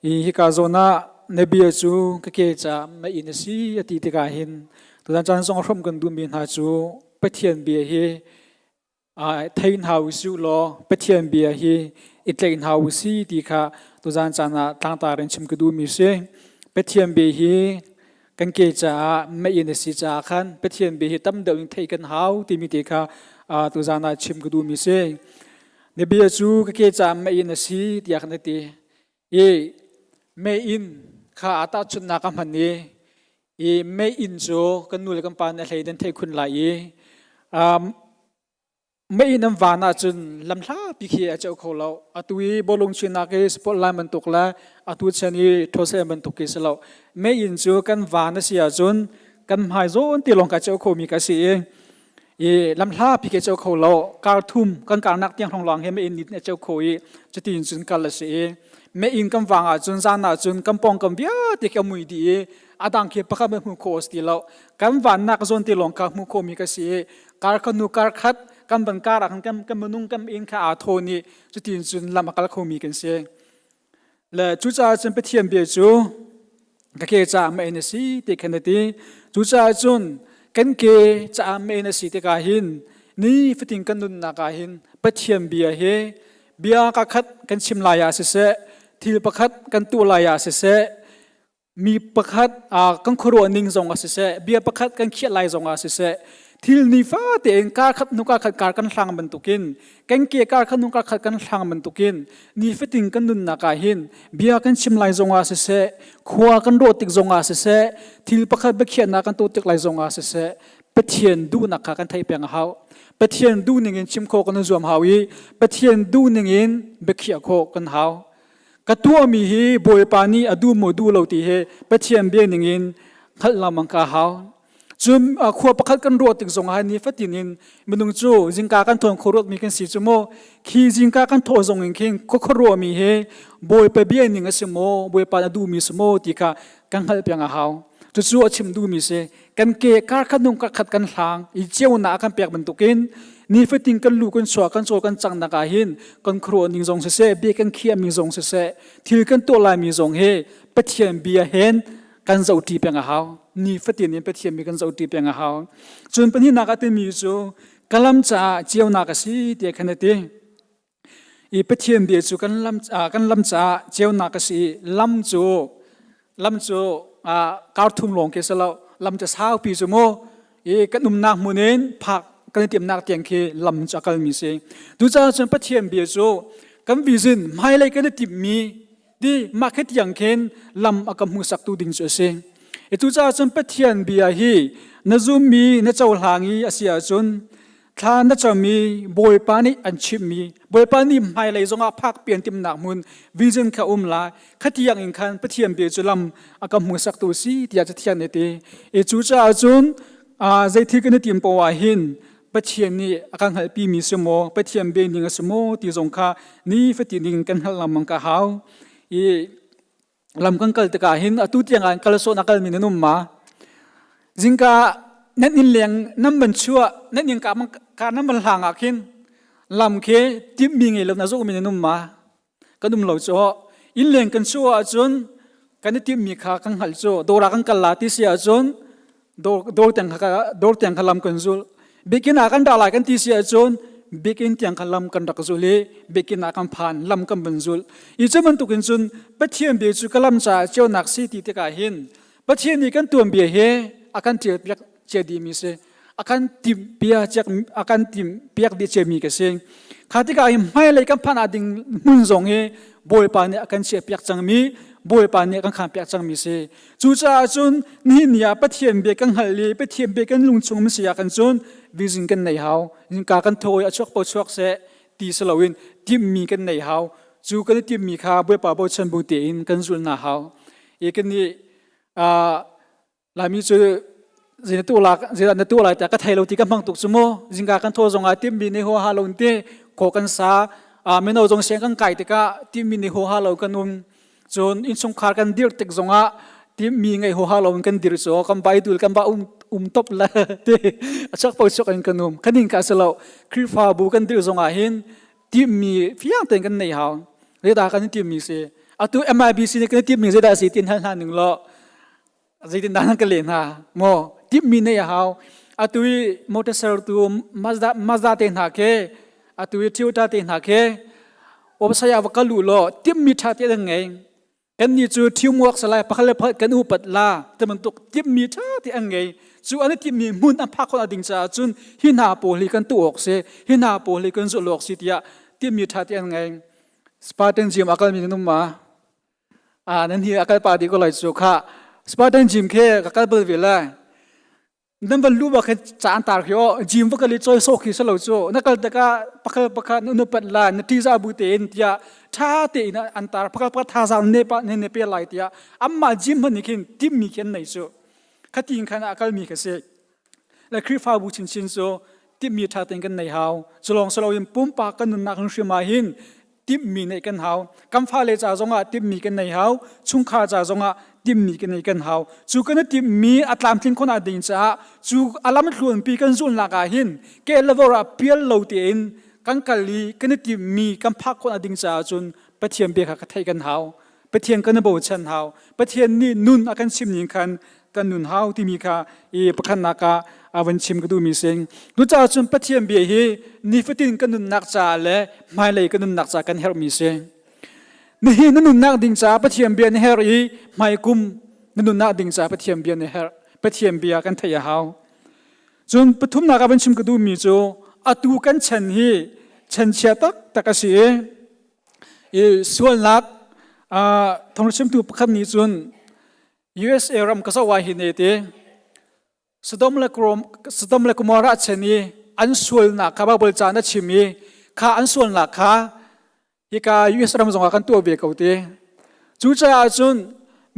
Hi hika zawn ah na bia cu ka ke caah meiinn a si a ti tikah hin tuzan caan zong hrawmh kan duhmi hna cu Pathian bia hi thei hna usih law Pathian bia hi i tlaih hna usih ti kha tuzan caan ah tlangtar in chim ka duhmi si. Pathian bia hi kan ke caah meiinn a si caah khan Pathian bia hi tam deuh in theih kan hau timi te kha tuzan ah chim ka duhmi si. Na bia cu ka ke caah meiinn a si tiah kan ti. I meiinn kha aa tahchunhnak a hman i i meiinn cu kan nu le kan pa nih a hlei in an theih khun lai i meiinn an van ahcun lamhlapi khi a ceuh kho lo. Atu i bawlung chuihnak i sport line bantuk le atu chan i ṭhawsel bantuk khi si lo. Meiinn cu kan van a si ahcun kan hmai zawn te lawng ka ceuh khomi ka si i i lamhlapi ke ceu kho lo kar thum kan karnak tiang hlong lawng he meiinn nih a ceu kho i cutin cun kal a si i meiinn kan vang ahcun zan ahcun kan pawngkam vialte khi a mui dih i a dang khi pakhat hmanh hmuh khawh a si ti lo kan vannak zawn te lawng kha hmuh khawhmi ka si i kar khat hnu kar khat kan van kar ah khan kan, kan minung kan inn kha aa thawn i cutin cun lam a kal khomi kan si Le cucaah cun Pathian bia cu ka ke caah mei na si ti khan a ti. Cucaah cun kan ke caah mei na si tikah hin nifatin kan nunnak ah hin Pathian bia hi bia ka khat kan chim lai ah siseh, thil pakhat kan tuah lai ah siseh, mi pakhat kan khuaruah ning zong ah siseh, bia pakhat kan khiah lai zong ah siseh, thil nifa tein kar khat hnu kar khat kar kan hlang bantukin kan ke kar khat hnu kar khat kan hlang bantukin nifatin kan nunnak ah hin bia kan chim lai zong ah siseh, khua kan ruah tik zong ah siseh, thil pakhat biakhiahnak kan tuah tik lai zong ah siseh, Pathian duhnak kha kan theih peng a hau. Pathian duh ning in chim khawh kan zuam hau i Pathian duh ning in biakhiah khawh kan hau. Ka tuahmi hi Bawipa nih a duh maw duh lo ti hi Pathian bia ningin hngalh lengmang ka hau. Cun khua pakhat kan ruah tik zong ah nifatin in minung cu zingka kan thawn khuaruatmi kan si cu maw khi zingka kan thawh zong in khin khua khuaruahmi hi Bawipa bia ning a si maw Bawipa a duhmi si maw ti kha kan hngalh piang a hau. Cucu a chim duhmi si. Kan ke kar khat nung kar khat kan hlang i ceunak a kan pek bantukin nifatin kan lu kan chuah kan cawl kan cangnak ah hin kan khuaruah ning zong siseh bia kan khiahmi zong siseh thil kan tuah laimi zong hi Pathian bia hen kan zohṭi peng a hau nifatin in Pathian bia kan zohṭi peng a hau cun pahnihnak ah timi cu ka lam caah ceunak a si tiah khan a ti I Pathian bia cu kan lam, kan lam caah ceunak a si i lam cu lam cu kar thum lawng khi si lo lam cu saupi cu mu i kan umnak hmun in phak kan i timhnak tiang khi lam cu a kalmi si. Tucaah cun Pathian bia cu kan vision hmailei kan i timhmi ti mah khi tiang khin lam a ka hmuhsaktu ding cu a si. I cucaah cun Pathian bia hi na zummi na cohlang i a si ahcun thla na cam i Bawipa nih an chimhmi Bawipa nih hmailei zongah phak pian timnak hmun vision kha um lai khatiang in khan Pathian bia cu lam a ka hmuhsaktu si tiah Cathiang nih ti i cucaah cun zei thil kan i tim poah ah hin Pathian nih a kan hngalhpi mi si maw Pathian bia ning a si maw ti zong kha nifatin in kan hngalh lengmang ka hau i lam kan kal tikah hin atu tiang ah kal sawh na kalmi nan um ma zingka nan inn leng nan van chuah nan inn ka ka nan van hlang ah khin lam khi timhmi ngei lo na zohmi nan um ma kan um lo cu inn leng kan chuah ahcun kan i timhmi kha kan hngalh cu dawr ah kan kal la ti si ahcun dawr tiang kha dawr tiang kha lam kan zul biakinn ah kan dah lai kan ti si ahcun biakinn tiang kha lam kan rak zul i biakinn ah kan phan lam kan van zul i cu bantukin cun Pathian bia cu ka lam caah ceunak si ti tikah hin Pathian nih kan tuanbia he a kan ṭial piak cia dihmi si a kan timh bia a kan timh piak dih ciami ka si kha tikah hin hmailei kan phanh ah ding hmun zong hi Bawipa nih a kan chiah piak cangmi Bawipa nih a kan khaan piak cangmi si Cucaah cun nihin ni ah Pathian bia kan hngalh i Pathian bia kan lungchung um si ah kan cun vision kan nei hau. Ka kan tho i a chuak po chuak seh ti si loin timhmi kan nei hau. Cu kan i timhmi kha Bawipa bochan bu tein kan zulh na hau. I kan nih Laimi cu zei na tuah lai zei na tuah lai tiah ka thei lo ti ka hmang tuk cu mu. Zingka kan tho zong ah timhmi nih huaha lo in ti khaw kan sa. Mino zong siang kan kai tikah timhmi nih huaha lo kan um. Cun innchungkhar kan dirh tik zongah Timmi ngei huaha lo in kan dir cu kan Bible kan ba um um top la te a chak po chok in kan um. Kanin ka se lo Khrihfabu kan dir zong ah hin timmi fiang tein kan nei hau. Zeidah kan timmi si? Atu MIBC nih kan timmi zeidah si tin hal hna ning law zeitindah nan ka leh hna maw timmi nei a hau atu i motor sertu Mazda Mazda te hna ke atu i Toyota te hna ke website ah va kal u law timmi ṭha te an ngei kannih cu teamwork salai pakhat le pakhat kan upat la te bantuk timmi ṭha te an ngei cu an i timmi hmun an phak khawh ding caah cun hi hna pawl hi kan tuah awk si hi hna pawl hi kan zulh awk si tiah timmi ṭha te an ngei Spartan gym a kalmi nan um ma Ah nan hi a kal pa dih ko lai cu kha Spartan gym khe ka kal bal ve lai. Nan van lu ba khe ca an tar khi o gym va kal i choi sok khi salo cu na kal taka pakhat pakhat na nu pat la na tiza bu tein tiah tha tein an tar pakhat pakhat thazaang ne pa ne ne pe lai tiah amma gym hman nih khin tim mi khi an nei cu khatin khan a kal mi kha si le Khrihfabu chinchin cu timhmi ṭha tein kan nei hau. Culawng siloin pumpak kan nunnak hrim ah hin timhmi neih kan hau. Kan fale ca zongah timhmi kan nei hau. Chungkhar ca zongah timhmi kan nei kan hau. Cu kan i timhmi a tlamtling khawh ding caah cu a lamthluanpi kan zulhnak ah hin ke le vor ah pial lo tein kan kal i kan i timhmi kan phak khawh ding caah cun Pathian bia kha ka theih kan hau. Pathian kan i bochan hau. Pathian nih nun a kan chim ning khan kan nun hau timi kha i pakhatnak ah a van chim ka duhmi sing. Cucaah cun Pathian bia hi nifatin kan nunnak caah le hmailei kan nunnak caah kan herhmi si. Nihin na nunnak ding caah Pathian bia na herh i hmaikum na nunnak ding caah Pathian bia na herh. Pathian bia kan theih a hau. Cun pathumnak ah van chim ka duhmi cu atu kan chan hi chanchia taktak a si i I sualnak thawngchimtu pakhat nih cun USA ram ka zoh ah hin ti Sodom le Sodom le Gomorrah chen i an sualnak kha Bible ca na chim i kha an sualnak kha hika US ram zongah kan tuah ve ko ti. Cucaah cun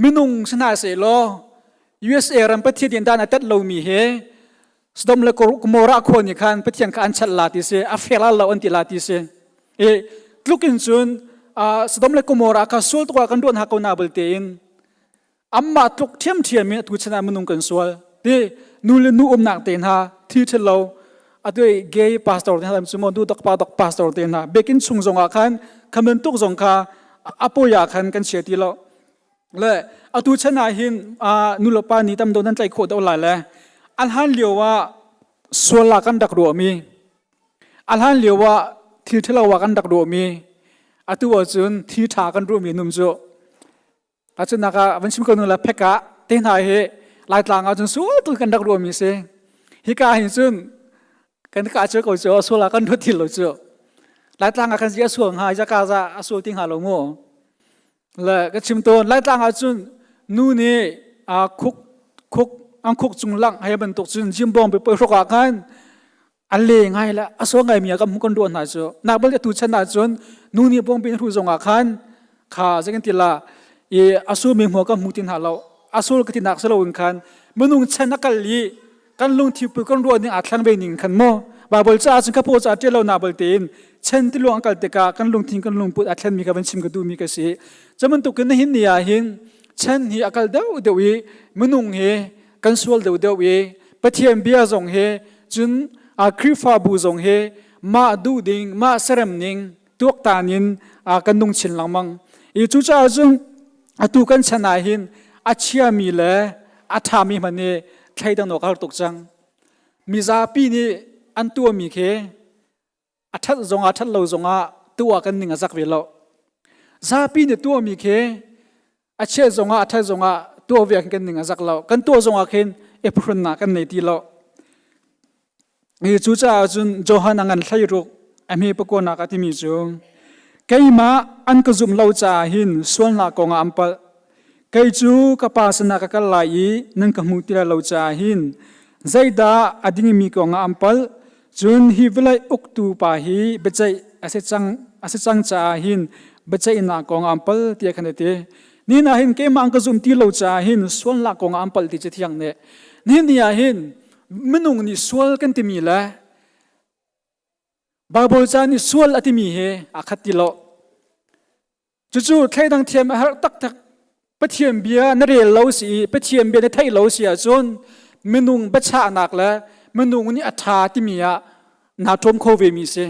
minung si hna sehlaw USA ram Pathian in dan a tet lomi hi Sodom le Gomorrah khua nih khan Pathian kha an chalh la ti si, a fel lo an ti la ti si. I tluk in cun Sodom le Gomorrah kha sual tuk ah kan ruah hna ko na bal tein amah tluk ṭhiamṭhiam in atu chan ah minung kan sual. Ti nu le nu umnak te hna thi ṭhel lo atu gay pastor te hna cu mo nu dok pa dok pastor te hna biakinn chung zong ah khan khamen tuk zong kha apoya khan kan chia ti lo. Le atu chan ah hin nulepa nih tam do nan tlaih khawh deuh lai le a hlan lio ah sual ah kan rak ruahmi a hlan lio ah thil ṭhalo ah kan rak ruahmi atu ahcun thil ṭha kan ruahmi num cu ahcun ah van chim ko nu la phek ah te hna hi laitlang ahcun sual tu kan rak ruahmi si hika hin cun kan ka cu ko cu sual ah kan ruat thil lo cu laitlang ah kan zi a sual hnga jaka za a sual ti hnga lo mu Le ka chim tawn Laitlang ahcun nu nih aa khuk khuk an khuk cung langh hei bantuk cun jimbawng pe hrok ah khan a le ngai le a so ngai mi ah kan kan ruah hna cu nak bal tu chan ahcun nu nih bawngpi hru zong ah khan kha zei kan ti la i a su mi hmuh kan hmu ti hna lo a sul ka ti nak si loin khan minung chan a kal i kan lungthi pu kan ruah ning aa thlang ve ning khan maw Bible caah cun ka paw caah ṭial lo na bal tein chen ti luang kal tikah kan lungthin kan lungput aa thlenmi kha van chim ka duhmi ka si cu bantukin nihin ni ah hin chen hi a kal deuh deuh i minung hi kan sual deuh deuh i Pathian bia zong hi cun a Khrihfabu zong hi mah duh ding mah serem ning tuaktan in kan nung chin lengmang i cucaah cun atu kan chan ah hin a chiami le a ṭhami hmanh nih thleidan awk a har tuk cang. Mizapi nih an tuahmi khi a ṭhat zongah ṭhat lo zongah tuah kan ning a zak ve lo. Zapi nih tuahmi khi a chiat zongah a ṭhat zongah tuah ve kan ning a zak lo. Kan tuah zongah khin ephrunnak kan nei ti lo. Cucaah cun Johan a ngan hleiruk a hme pakuanak a timi cu keimah an ka zumh lo caah hin sualnak kongah an palh. Kei cu ka pa sinah ka kal lai i nan ka hmuh ti lai lo caah hin zeidah a dingmi kongah an palh. Cun hi vawlei uktu pa hi biaceih a si cang a si cang caah hin biaceihnak kongah an palh tiah khan a ti. Nihin ah hin keimah an ka zumh ti lo caah hin sualnak kongah an palh ti cu thiang nih. Nihin ni ah hin minung nih sual kan timi le Baibal ca nih sual a timi hi aa khat ti lo. Cucu thleidang thiam a herh taktak. Pathian bia na rel lo si i Pathian bia na theih lo si ahcun minung biachahnak le minung nih a ṭha timi ah naa ṭawm kho ve mi si.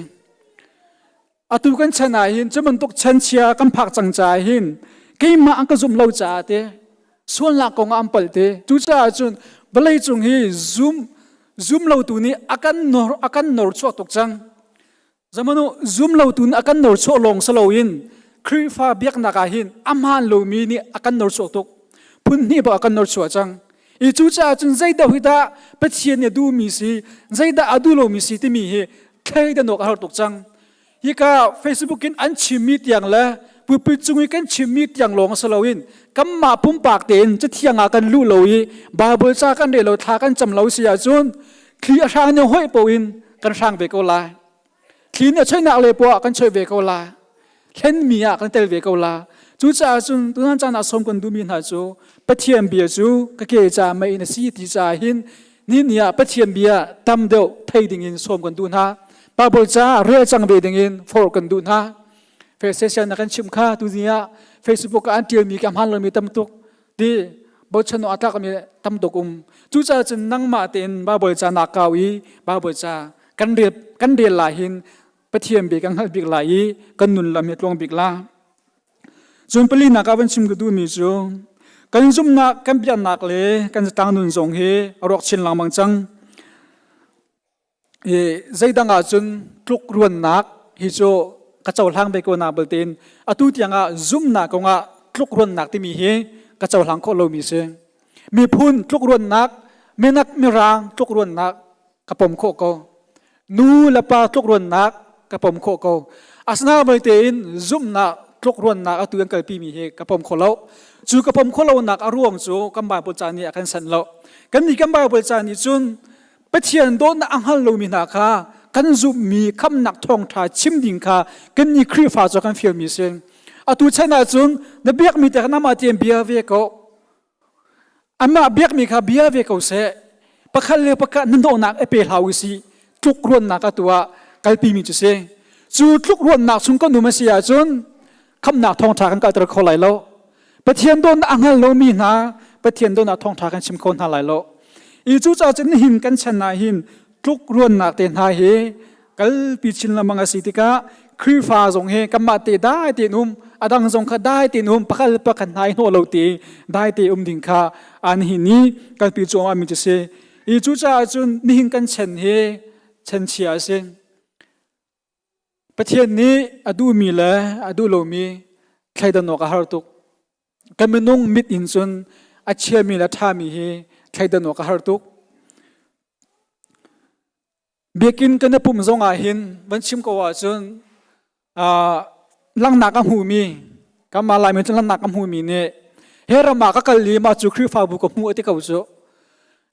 Atu kan chan ah hin cu bantuk chanchia kan phak cang caah hin keimah an ka zumh lo caah te sualnak kong ah an palh te. Cucaah cun vawlei cung hi zum zum lotu nih a kan nor a kan nor chuak tuk cang. Zamanu zum lotu nih a kan norchuah lawng si loin Khrihfa biaknak ah hin a hmaan lomi nih a kan norchuah tuk. Phun hnih bak a kan norchuah cang. I cucaah cun zeidah hi dah Pathian nih a duhmi si, zeidah a duh lomi si timi hi thleidan awk a har tuk cang. Hika Facebook in an chimmi tiang le pulpit cung i kan chimmi tiang lawng si loin kanmah pumpak tein cathiang ah kan luh lo i Bible ca kan rel lo thla kan cam lo si ahcun thli a hrang ning hoih paoh in kan hrang ve ko lai. Thli nih a choihnak le poah kan choih ve ko lai. Hlenmi ah kan tel ve ko la. Cucaah cun tutan caan ah sawm kan duhmi hna cu Pathian bia cu ka ke ca mei in a si ti caah hin ni ni ah Pathian bia tam deuh thei ding in sawm kan duh hna. Bible ca rel cang ve ding in forh kan duh hna. Facebook na kan chimh kha tu ni ah Facebook ah an ṭialmi ka hmaan lomi tam tuk ti bochan awk a tlakmi tam tuk um. Cucaah cun nangmah tein Bible ca naa kau i Bible ca kan rel kan rel lai hin Pathian bia kan hngalh bik lai i kan nun lam hi tluang bik la. Cun palinak ah van chim ka duhmi cu kan zumhnak kan biaknak le kan zatlang nun zong hi a rawk chin lengmang cang. I zeidang ah cun tlukruannak hi cu ka cohlang ve ko na baltein atu tiangah zumhnak kongah tlukruannak timi hi ka cohlang khawh lomi si. Miphun tlukruannak, minak mirang tlukruannak ka pom khawh ko. Nu le pa tlukruannak ka pom khawh ko. Asinain tein zumhnak tlukruannak atu an kalpimi hi ka pom kho lo. Cu ka pom khawh lonak a ruang cu kan Bible ca nih a kan sanh lo. Kan nih kan Bible ca nih cun Pathian dawtnak a hngal lomi hna kha kan zumhmi khamnak thawngṭha chim ding kha kan nih Khrihfa cu kan fialmi si. Atu chan ahcun na biakmi te kha namah tein bia ve ko. Amah biakmi kha bia ve ko seh. Pakhat le pakhat hnahnawhnak i pe hlah u sih. Tlukruannak atu ah kalpimi cu si. Cu tlukruannak chung kan um a si ahcun khamnak thawngṭha kan kalter kho lai lo. Pathian dawtnak a hngal lomi hna Pathian dawtnak thawngṭha kan chim kho hna lai lo. I cucaah cun nihin kan chan ah hin tlukruannak te hna hi kalpi chin lengmang a si tikah Khrihfa zong hi kanmah te dai tein um a dang zong kha dai tein um pakhat le pakhat hna i hnawh lo te dai te um ding kha an hi ni kalpi cuahmah mi cu si. I cucaah cun nihin kan chan hi chanchia a si. Pathian nih a duhmi le a duh lomi thleidan awk a har tuk. Kan minung mit in cun a chiami le a ṭhami hi thleidan awk a har tuk. Biakinn kan i pumh zong ah hin van chim ko ahcun uh, langhnak a hmumi kanmah Laimi cun langhnak a hmumi nih he ram ah ka kal i mah cu Khrihfabu ka hmuh a ti ko cu.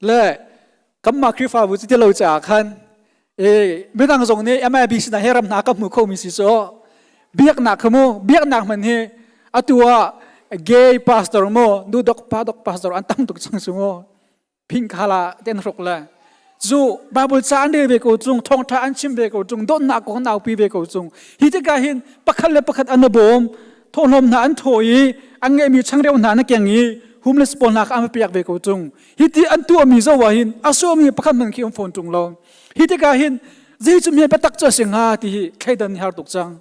Le kanmah Khrihfabu cu ti lo caah khan e midang zong nih MIB sinah he ram hna ka hmu khomi si cu biaknak kha mu biaknak hman hi atu ah gay pastor mu nu dok pa dok pastor an tam tuk cang su mu phing khala ten hruk le zu bible ca an rel ve ko chung thawngtha an chim ve ko chung dawtnak kong naupi ve ko chung hi tikah hin pakhat le pakhat an bawm thawhlawm hna an thaw i an ngeihmi changreu hna na keng i homeless pawl hna kha an piak ve ko chung hi ti an tuahmi zo ah hin a suami pakhat hmanh khi um fawn ṭung lo hi tikah hin zei cu mi biatak cu a si hnga ti hi thleidan har tuk cang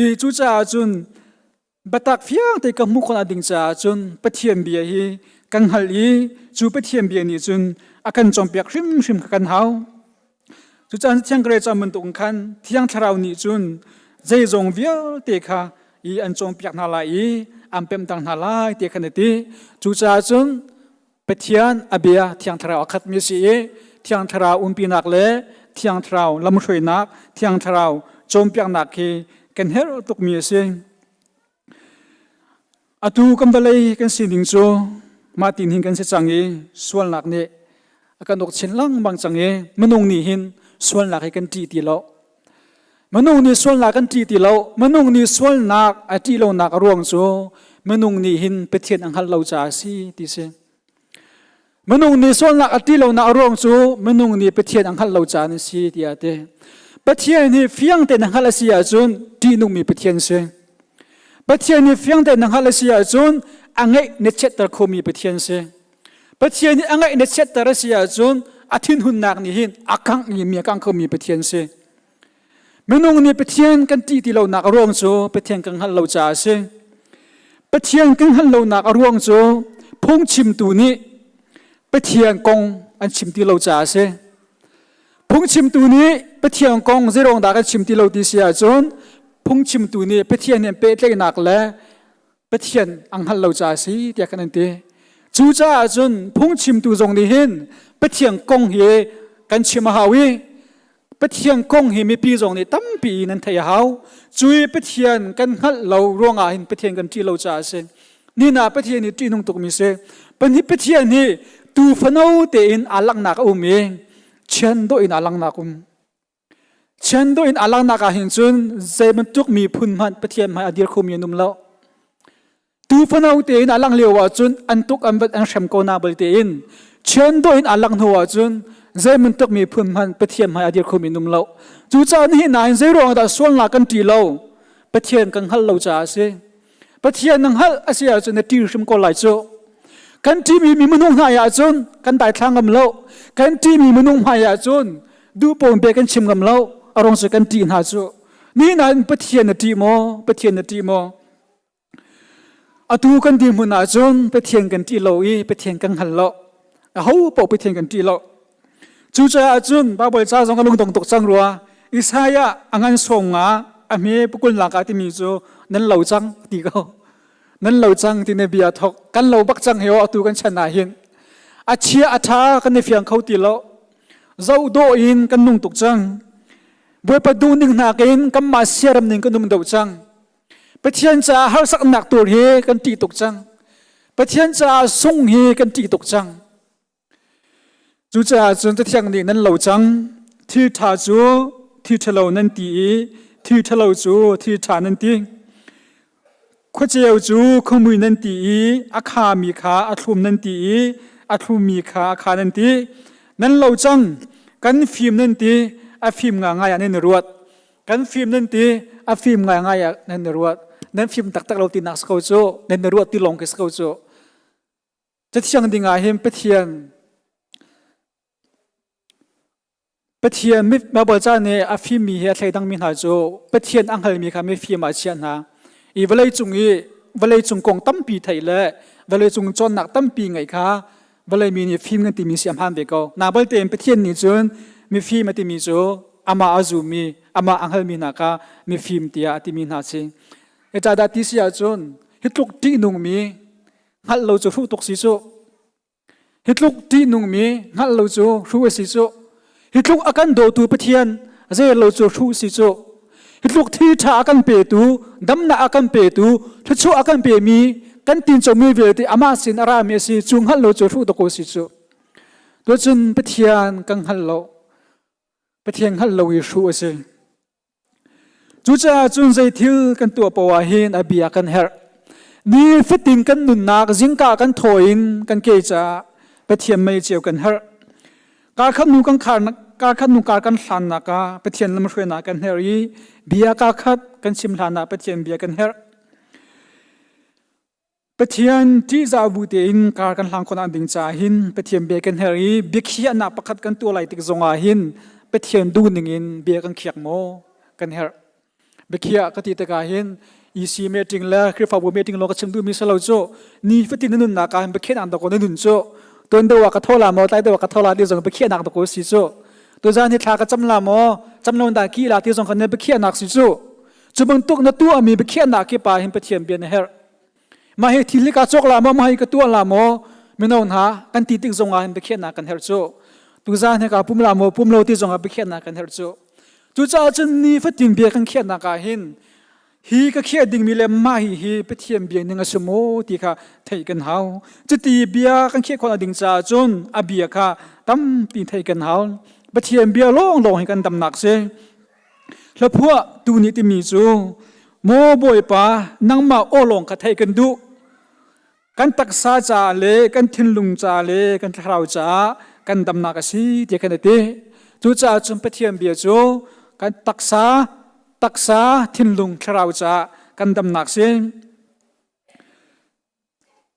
i cucaah cun biatak fiang te ka hmuh khawh ding caah cun Pathian bia hi kan hngalh i cu Pathian bia nih cun a kan cawnpiak hrimhrim kha kan hau cucaah thiang kare caan bantuk khan thiang thlarau nih cun zeizong vialte kha i an cawnpiak hna lai i an pemhtang hna lai ti khan a ti cucaah cun Pathian a bia Thiang Thlarau a khatmi a si i Thiang Thlarau umpinak le Thiang Thlarau lamhruainak, Thiang Thlarau cawnpiaknak hi kan herh tukmi a si. Atu kan vawlei kan sining cu mah tin hin kan si cang i sualnak nih a kan uk chin lengmang cang i minung nih hin sualnak hi kan ṭih ti lo. Minung nih sualnak kan ṭih ti lo. Minung nih sualnak a ṭih lonak a ruang cu minung nih hin Pathian a hngalh lo caah a si ti si. Minung nih sualnak a ṭih lonak a ruang cu minung nih Pathian a hngalh lo caah a si tiah a ti. Pathian hi fiang tein a hngalh a si ahcun ṭihnungmi Pathian si. Pathian nih fiang tein na hngalh a si ahcun a ngeih na chiatter khomi Pathian si. Pathian nih a ngaih na chiatter a si ahcun a thinhunnak nih hin a kangh i mi a kangh khomi Pathian si. Minung nih Pathian kan ṭih ti lonak a ruang cu Pathian kan hngalh lo caah a si. Pathian kan hngalh lonak a ruang cu phungchimtu nih Pathian kong an chim ti lo caah a si. Phungchimtu nih Pathian kong zeiruang dah kan chim ti lo ti si ahcun phungchimtu nih Pathian he pehtlaihnak le Pathian an hngalh lo caah a si tiah kan an ti. Cucaah cun phungchimtu zong nih hin Pathian kong hi kan chim a hau i Pathian kong hi mipi zong nih tampi in an theih a hau. Cui Pathian kan hngalh lo ruangah hin Pathian kan ṭih lo caah a si. Nina Pathian hi ṭihnung tukmi si. Pathian hi tuu fano tein aa langhnak a um i chian dawh in aa langhnak um. Chian dawh in aa langhnak ah hin cun zei bantuk miphun hmanh Pathian hmai a dir khomi an um lo. Tu fano tein aa langh lio ahcun an tuk an vat an hrem ko na bal tein chian dawh in aa langh hnu ahcun zei bantuk miphun hmanh Pathian hmai a dir khomi an um lo. Cucaah nihin ah hin zei ruangah dah sualnak kan ṭih lo? Pathian kan hngalh lo caah a si. Pathian na hngalh a si ahcun na ṭih hrim ko lai cu. Kan ṭihmi mi minung hna ahcun kan daithla ngam lo. Kan ṭihmi minung hmai ahcun duh pawn pe kan chim ngam lo. A rong cu kan ṭih hna cu. Ni nain Pathian na ṭih maw? Pathian na ṭih maw? Atu kan dirhmun ahcun Pathian kan ṭih lo i Pathian kan hngal lo. Aho paoh Pathian kan ṭih lo. Cucaah cun Baibal ca zong a lungdong tuk cang rua. Isaiah a ngan sawm nga a hme pukul nak ah timi cu nan lo cang ti ko. Nan lo cang ti na bia thok. Kan lo bak cang he atu kan chan ah hin. A chia a tha kan i fiang kho ti lo. Zoh dawh in kan nung tuk cang. Bawipa duh ning nakin kanmah siaram ning kan um deuh cang. Pathian caah harsaknak tur hi kan ṭih tuk cang. Pathian caah sung hi kan ṭih tuk cang. Cucaah cun Cathiang nih nan lo cang. Thil ṭha cu thil ṭhalo nan ti i thil ṭhalo cu thil ṭha nan ti. Khuaceu cu khuamui nan ti i a khami kha a thlum nan ti i a thlummi kha a kha nan ti. Nan lo cang. Kan fim nan ti. A fim ngaingai ah nan i ruat. Kan fim nan ti. A fim ngaingai ah nan i ruat. Nan fim taktak lo tinak si ko cu. Nan i ruat ti lawng khi si ko cu. Cathiang ding ah hin Pathian Pathian Baibal ca nih a fimmi he a thleidangmi hna cu Pathian a hngalmi kha mifim ah a chiah hna. I vawleicung i vawleicung kong tampi theih le vawleicung cawnnak tampi ngeih kha vawlei mi nih fim kan timi si a hmaan ve ko. Na balte in Pathian nih cun mifim a timi cu amah a zummi, amah a hngalmi hna kha mifim tiah a timi hna si. Dah ti si ahcun hi tluk ṭihnungmi hngalh lo cu hruh tuk si cu hi tluk ṭihnungmi hngalh lo cu hruh a si cu hi tluk a kan dawtu Pathian zei lo cu hruh si cu hi tluk thil ṭha a kan petu damnak a kan petu thluachuah a kan pemi kan tincomi vialte amah sin a rami a si cu hngalh lo cu hruh dawk si cu tucun Pathian kan hngal lo Pathian hngalh lo i hruh a si Cucaah cun zei thil kan tuah poah ah hin a bia kan herh. Ni fatin kan nunnak zingka kan thaw in kan ke caah Pathian mei ceu kan herh. Kar khat nu kan khar kar khat nu kar kan hlannak ah Pathian lamhruainak kan herh i bia ka khat kan chim hlan ah Pathian bia kan herh. Pathian ṭihzah bu tein kar kan hlang khawhnak ding caah hin Pathian bia kan herh i biakhiahnak pakhat kan tuah lai tik zongah hin Pathian duh ningin bia kan khiak maw kan herh. Biakhiah ka ti tikah hin EC meeting le Khrihfabu meeting lawng ka chim duhmi si lo cu ni fatin na nunnak ah hin biakhiahnak dawk na nun cu tuan deuh ah ka tho la maw tlai deuh ah ka tho la ti zong biakhiahnak dawk si cu tuzan hi thla ka cam la maw cam lo dah ki la ti zong kha na biakhiahnak si cu cu bantuk na tuahmi biakhiahnak ki pa hin Pathian bia na herh Mah hi thil hi ka cawk la maw, mah hi ka tuah la maw, mino hna kan ti tik zongah hin biakhiahnak kan herh cu. Tuzaan hi ka pum la maw, pum lo ti zongah biakhiahnak kan herh cu. Cucaah cun ni fatin bia kan khiahnak ah hin hi ka khiah dingmi le mah hi hi Pathian bia ning a si maw ti kha theih kan hau. Cuti bia kan khiah khawh ding caah cun a bia kha tampi theih kan hau. Pathian bia lawnglawng hi kan damnak si. Hlaphuah tu nih timi cu Maw Bawipa nangmah aw lawng kha theih kan duh. Kan taksa caah le kan thinlung caah le kan thlarau caah kan damnak a si tiah kan ti. Cucaah cun Pathian bia cu kan taksa, taksa, thinlung, thlarau caah kan damnak si.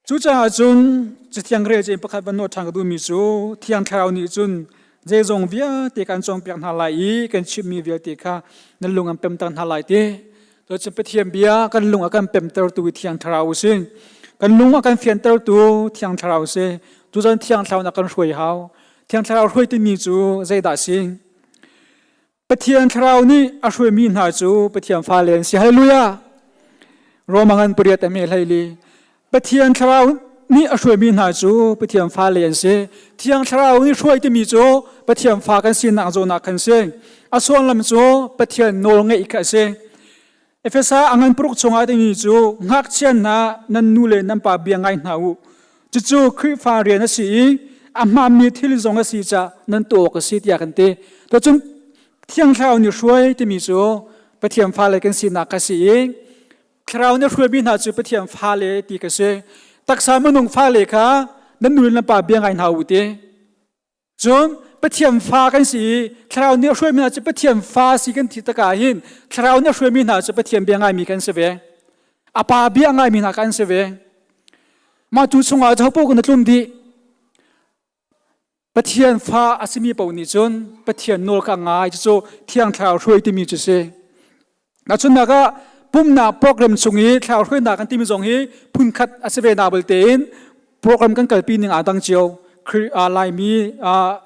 Cucaah cun Cathiang rel in pakhat van nawh ṭhan ka duhmi cu Thiang Thlarau nih cun zeizong vialte kan cawnpiak hna lai i kan chimhmi vialte kha nan lung an pemter hna lai ti. Cun Pathian bia kan lung a kan pemtertu Thiang Thlarau a si. Kan lung a kan fiantertu Thiang Thlarau a si. Tuzan Thiang Thlarau na kan hruai hau. Thiang Thlarau hruai timi cu zeidah a si? Pathian Thlarau nih a hruaimi hna cu Pathian fale an si. Hallelujah! Roma ngan pariat a me hleili. Pathian Thlarau nih a hruaimi hna cu Pathian fale an si. Thiang Thlarau nih hruai timi cu Pathian fa kan sinak zawnak kan si. A sullam cu Pathian nawl ngeih kha a si. Efesa a ngan paruk chungah timi cu ngakchia hna nan nu le nan pa bia ngai hna u. Cucu Khrihfa rian a si i a hmaanmi thil zong a si caah nan tuah awk a si tiah kan ti. Cun Thiang Thlarau nih hruai timi cu Pathian fale kan sinak a si i Thlarau nih hruaimi hna cu Pathian fale ti ka si. Taksa minung fale kha nan nu le nan pa bia ngai hna u ti. Cun Pathian fa kan si i Thlarau nih a hruaimi hna cu Pathian fa si kan ti takah hin Thlarau nih a hruaimi hna cu Pathian bia ngaimi kan si ve. A pa bia ngaimi hna kan si ve. Mah tu chungah ahopaoh kan tlum dih. Pathian fa a simi paoh nih cun Pathian nawl kha ngai cucu Thiang Thlarau hruai timi cu si. Nahchunnak ah pumnak program chung i thlarau hruainak kan timi zong hi phunkhat a si ve na belte in program kan kalpi ning aa dang cio. Laimi,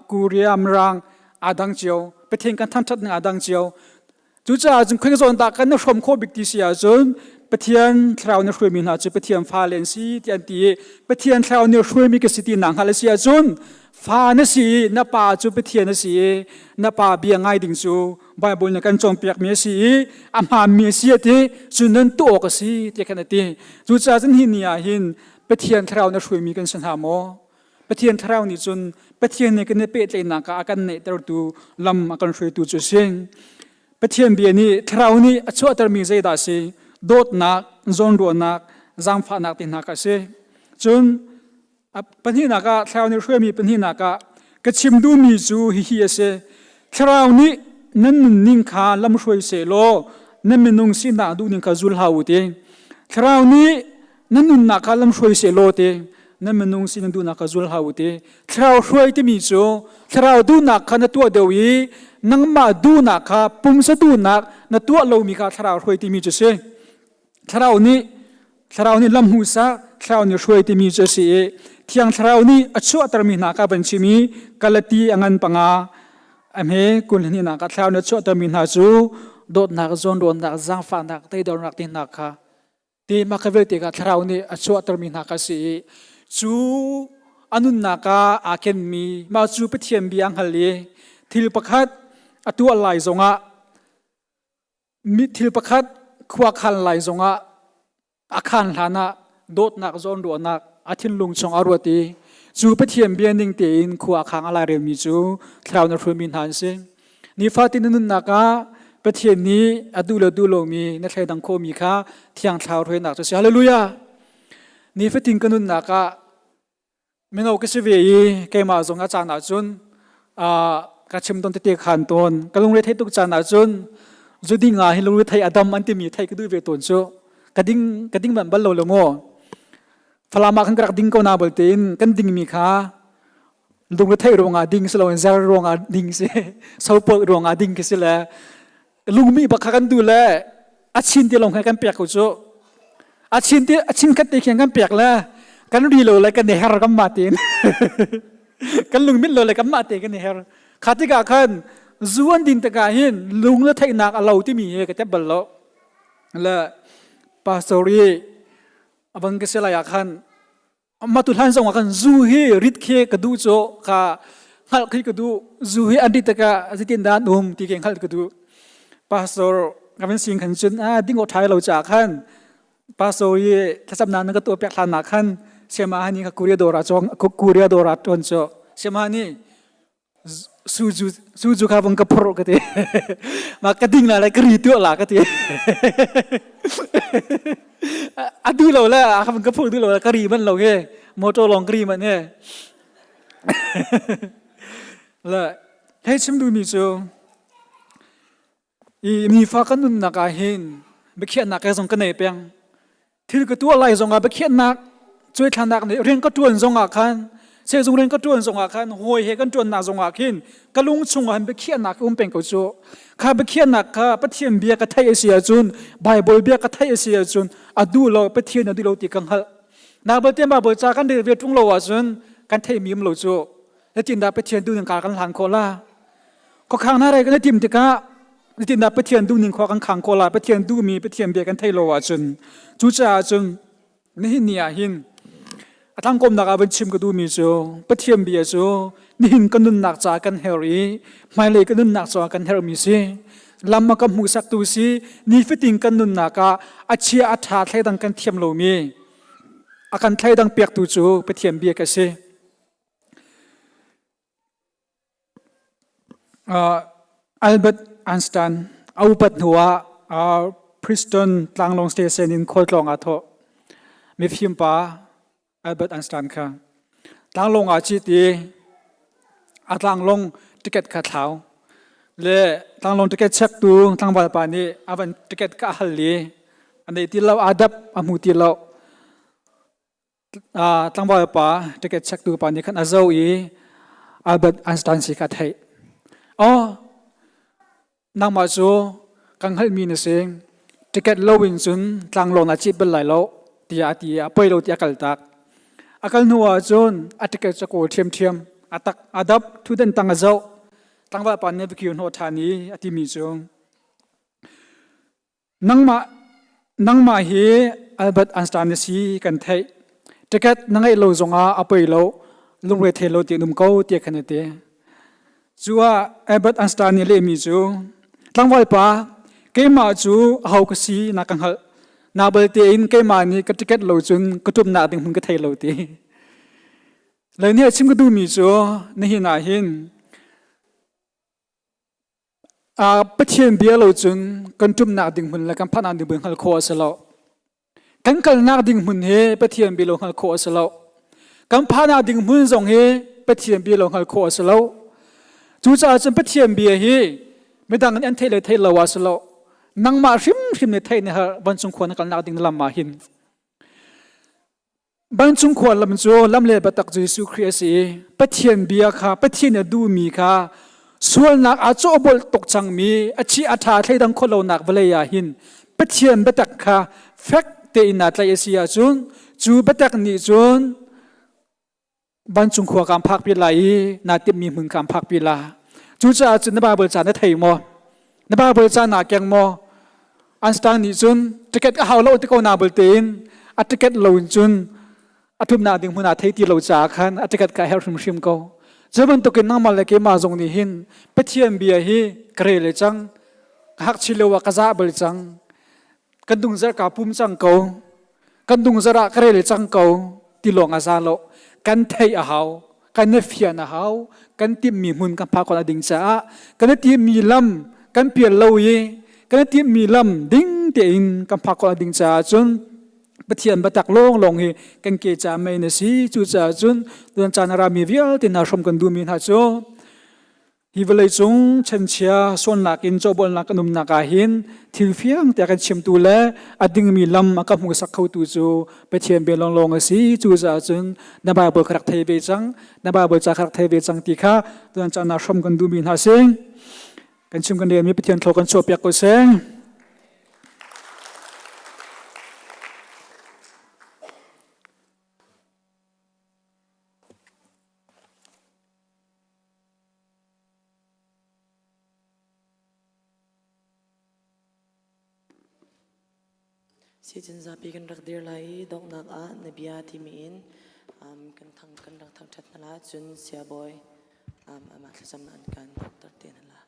Korea, Mirang aa dang cio. Pathian kan thangṭhat ning aa dang cio. Cucaah cun khoi zawn dah kan hrawm khawh bik ti si ahcun Pathian thlarau na hruaimi hna cu Pathian fale an si ti an ti i Pathian thlarau nih hruaimi ka si ti na hngalh a si ahcun fa na si i na pa cu Pathian a si i na pa bia ngai ding cu Baibal nih kan cawnpiakmi a si i a hmaanmi a si a ti cu nan tuah awk a si tiah khan a ti. Cucaah cun hi ni ah hin Pathian thlarau na hruaimi kan si hna maw? Pathian thlarau nih cun Pathian nih kan i pehtlaihnak ah a kan neihtertu lam a kan hruaitu cu a si. Pathian bia nih thlarau nih a chuahtermi zeidah a si? Dawtnak, zawnruahnak, zaangfahnak te hna kha a si. Cun Pahnihnak ah Thlarau nih hruaimi pahnihnak ah ka chim duhmi cu hihi a si. Thlarau nih nan nunning kha lamhruai sehlaw nan minung sinak duhning kha zul hlah u ti. Thlarau nih nan nunnak kha lamhruai sehlaw ti nan minung sining duhnak kha zul hlah u ti. Thlarau hruai timi cu thlarau duhnak kha na tuah deuh i nangmah duhnak kha pumsa duhnak na tuah lomi kha thlarau hruai timi cu si. Thlarau nih Thlarau nih lam hmuhsak, Thlarau nih hruai timi cu a si i Thiang Thlarau nih a chuahtermi hna kha van chim i Galati a ngan panga a hme 22 nak ah Thlarau nih a chuahtermi hna cu dawtnak, zawnruahnak, zaangfahnak, teidornak ti hna kha ti mah kha vialte kha Thlarau nih a chuahtermi hna kha a si i cu a nunnak ah aa kenmi mah cu Pathian bia a hngal i thil pakhat a tuah lai zongah Mi thil pakhat khua khan lai zongah a khan hlan ah dawtnak zawnruahnak a thinlung chung a ruat i cu Pathian bia ning tein khua a khang a lairelmi cu thlarau na hruaimi hna an si. Nifatin na nunnak ah Pathian nih a duh le duh lomi na thleidang khawhmi kha thiang thlarau hruainak cu a si. Hallelujah! Nifatin ka nunnak ah Mino ka si ve i keimah zong a caan ahcun ka chim tawn tete khan tawn. Ka lungre theih tuk caan ahcun zuding ah hi lungre thei a dam an timi thei ka duh ve tawn cu. Ka ding ka ding manh bal lo le maw. Falam ah khan ka rak ding ko na bal tein kan dingmi kha lungre theih ruangah ding si loin zer ruangah ding si sopawt ruangah ding khi si le lungmi bak kha kan duh le a chin ti lawng khan kan pek ko cu a chin ti a chin khat te khian kan pek le kan ri lo le kan i her kan mah tein kan lungmit lo le kan mah te kan i her kha tikah khan zu an din tikah hin lung le theihnak a lo timi hi ka tep bal lo le pastor i avang ka si lai ah khan Mah tu hlan zong ah khan zu hi rit khi ka duh cu ka hngalh khi ka duh zu hi an rit tikah zeitin dah an um ti khi hngalh ka duh pastor ka van sin khan cun ah ding awk ṭha lo caah khan pastor i thlacamnak na ka tuah piak hlan ah khan siama hani kha Korea dawr ah cawng Korea dawr ah ṭuan cu siama hani suju suju kha vong ka phorh ka ti ma ka ding la le ka ri tuah la ka ti a du lo le a ka phorh du lo le ka ri man lo he motor long ka ri man he le hei chim duhmi cu I nifa kan nunnak ah hin biakhiahnak he zong ka nei peng. Thil ka tuah lai zong ah biakhiahnak Cuaithlanak nih rian ka ṭuan zongah khan sehzung rian ka ṭuan zongah khan hawi he kan ṭuannak zongah khin ka lung chungah hin biakhiahnak um peng ko cu. Kha biakhiahnak kha Pathian bia ka theih a si ahcun Bible bia ka theih a si ahcun a duh lo Pathian a duh lo ti ka hngalh. Na balte Bible ca kan rel ve ṭung lo ahcun kan theihmi um lo cu. Zeitindah Pathian duhning ka kan hlan khawh la? Khuakhang hna rei kan i tim tikah zeitindah Pathian duhning khua kan khang khawh la? Pathian duhmi Pathian bia kan theih lo ahcun cucaah cun nihin ni ah hin a tlangkawmnak ah van chim ka duhmi cu Pathian bia cu nihin kan nunnak caah kan herh i hmailei kan nunnak caah kan herhmi si. Lam a kan hmuhsaktu si nifatin kan nunnak ah a chia a ṭha thleidang kan thiam lomi a kan thleidang piaktu cu Pathian bia ka si. Albert Einstein a upat hnuah Princeton tlanglawng station in khualtlawng aa thawh. Mifim pa Albert Einstein kha tlanglawng aa cit i a tlanglawng ticket kha thlau. Le tlanglawng ticket chektu tlangval pa nih a van ticket kha a hal i a nei ti lo, aa dap, a hmu ti lo. Tlangval pa ticket chektu pa nih khan a zoh i Albert Einstein si kha a theih. Oh, nangmah cu kan hngalhmi na si. Ticket lo in cun tlanglawng na cit bal lai lo tiah a ti i a poi lo tiah a kaltak. A kal hnu ah cun a ticket cu a kawl ṭhiamṭhiam. A tak a dap, thutdan tang a zoh. Tlangval pa nih a va kir hnawh ṭhan i a timi cu Nangmah, nangmah hi Albert Einstein na si kan theih. Ticket na ngeih lo zongah a poi lo, lungre thei lo ti an um ko tiah khan a ti. Cu ah Albert Einstein nih lehmi cu, tlangval pa, keimah cu aho ka si na ka hngalh. Na balte in keimah nih ka ticket lo cun ka ṭumnak ding hmun ka thei lo ti. Lei nih a chim ka duhmi cu nihin ah hin Pathian bia lo cun kan ṭumnak ding hmun le kan phanhnak ding hmun hngalh khawh a si lo. Kan kalnak ding hmun hi Pathian bia lo hngalh khawh a si lo. Kan phanhnak ding hmun zong hi Pathian bia lo hngalh khawh a si lo. Cucaah cun Pathian bia hi midang nih an theih le theih lo ah si lo. Nangmah hrimhrim nih theih na herh vancung khua na kalnak ding lam ah hin. Vancung khua lam cu lam le biatak Jesuh Khrih a si i Pathian bia kha Pathian a duhmi kha sualnak aa cawhbolh tuk cangmi a chi a ṭha thleidang khawh lonak vawlei ah hin Pathian biatak kha fek tein naa tlaih a si ahcun cu biatak nih cun vancung khua kaan phakpi lai i naa timhmi hmun kaan phakpi la. Cucaah cun na Baibal ca na thei maw? Na Baibal ca naa keng maw? Einstein nih cun ticket a hau lo ti ko na bal tein a ticket lo in cun a ṭumnak ding hmun ah thei ti lo caah khan a ticket ka herh hrimhrim ko. Cu bantukin nangmah le keimah zong nih hin Pathian bia hi ka rel le cang, ka hak chin lo ah ka zah bal cang, kan dungzar ka pum cang ko, kan dungzar ah ka rel cang ko ti lawng a za lo. Kan theih a hau. Kan i fian a hau. Kan timhmi hmun kan phak khawh ding caah kan i timhmi lam kan pial lo i kan i timhmi lam ding tein kan phak khawh ding caah cun Pathian biatak lawnglawng hi kan ke ca mei na si. Cucaah cun tuan caan a rami vialte hna hrawm kan duhmi hna cu Hi vawleicung chanchia sualnak in cawhbolnak kan umnak ah hin thil fiang tiah kan chimtu le a dingmi lam a ka hmuhsak khotu cu Pathian bia lawnglawng a si. Cucaah cun na Bible ka rak thei ve cang, na Bible ca ka rak thei ve cang ti kha tuan caan ah hrom kan duhmi hna si. Kan chim kan relmi Pathian thlaw kan chuahpiak ko seh. Sicin zapi kan rak dir lai i donghnak ah na bia timi in um, kan thang kan rak thangṭhat hna la cun siabawi um, amah thlacamnak an kan tar te hna la.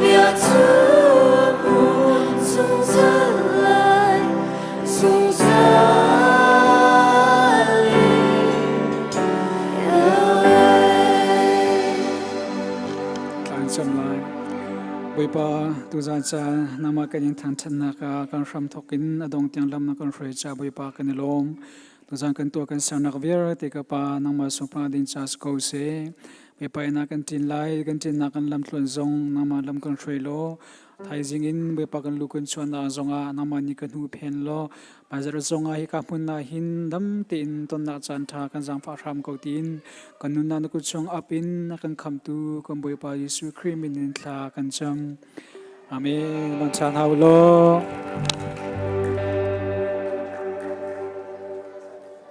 bia cu hmun zungzal lai, zungzal in. Tlan cam lai. Bawipa tuzan caan nangmah kan in thangṭhatnak ah kan hram thawk in a dong tiang lam na kan hruai ca Bawipa kan i lawm. Tuzan kan tuah kan sernak vialte ka Pa nangmah sungpang ding ca si ko seh. Bawipa inn ah kan ṭin lai, kan ṭinnak kan lam tluan zong nangmah lam kan hruai law, thaizing in Bawipa kan lu kan chuannak zongah nangmah nih kan huhphen law, hmaizarh zongah hika hmun ah hin dam tein tonnak caan ṭha kan zaangfah hram ko tiin kan nunnak na kut chung ap in a kan khamtu kan Bawipa Jesuh Khrih min in thla kan cam. Amen. Mang chan hau law.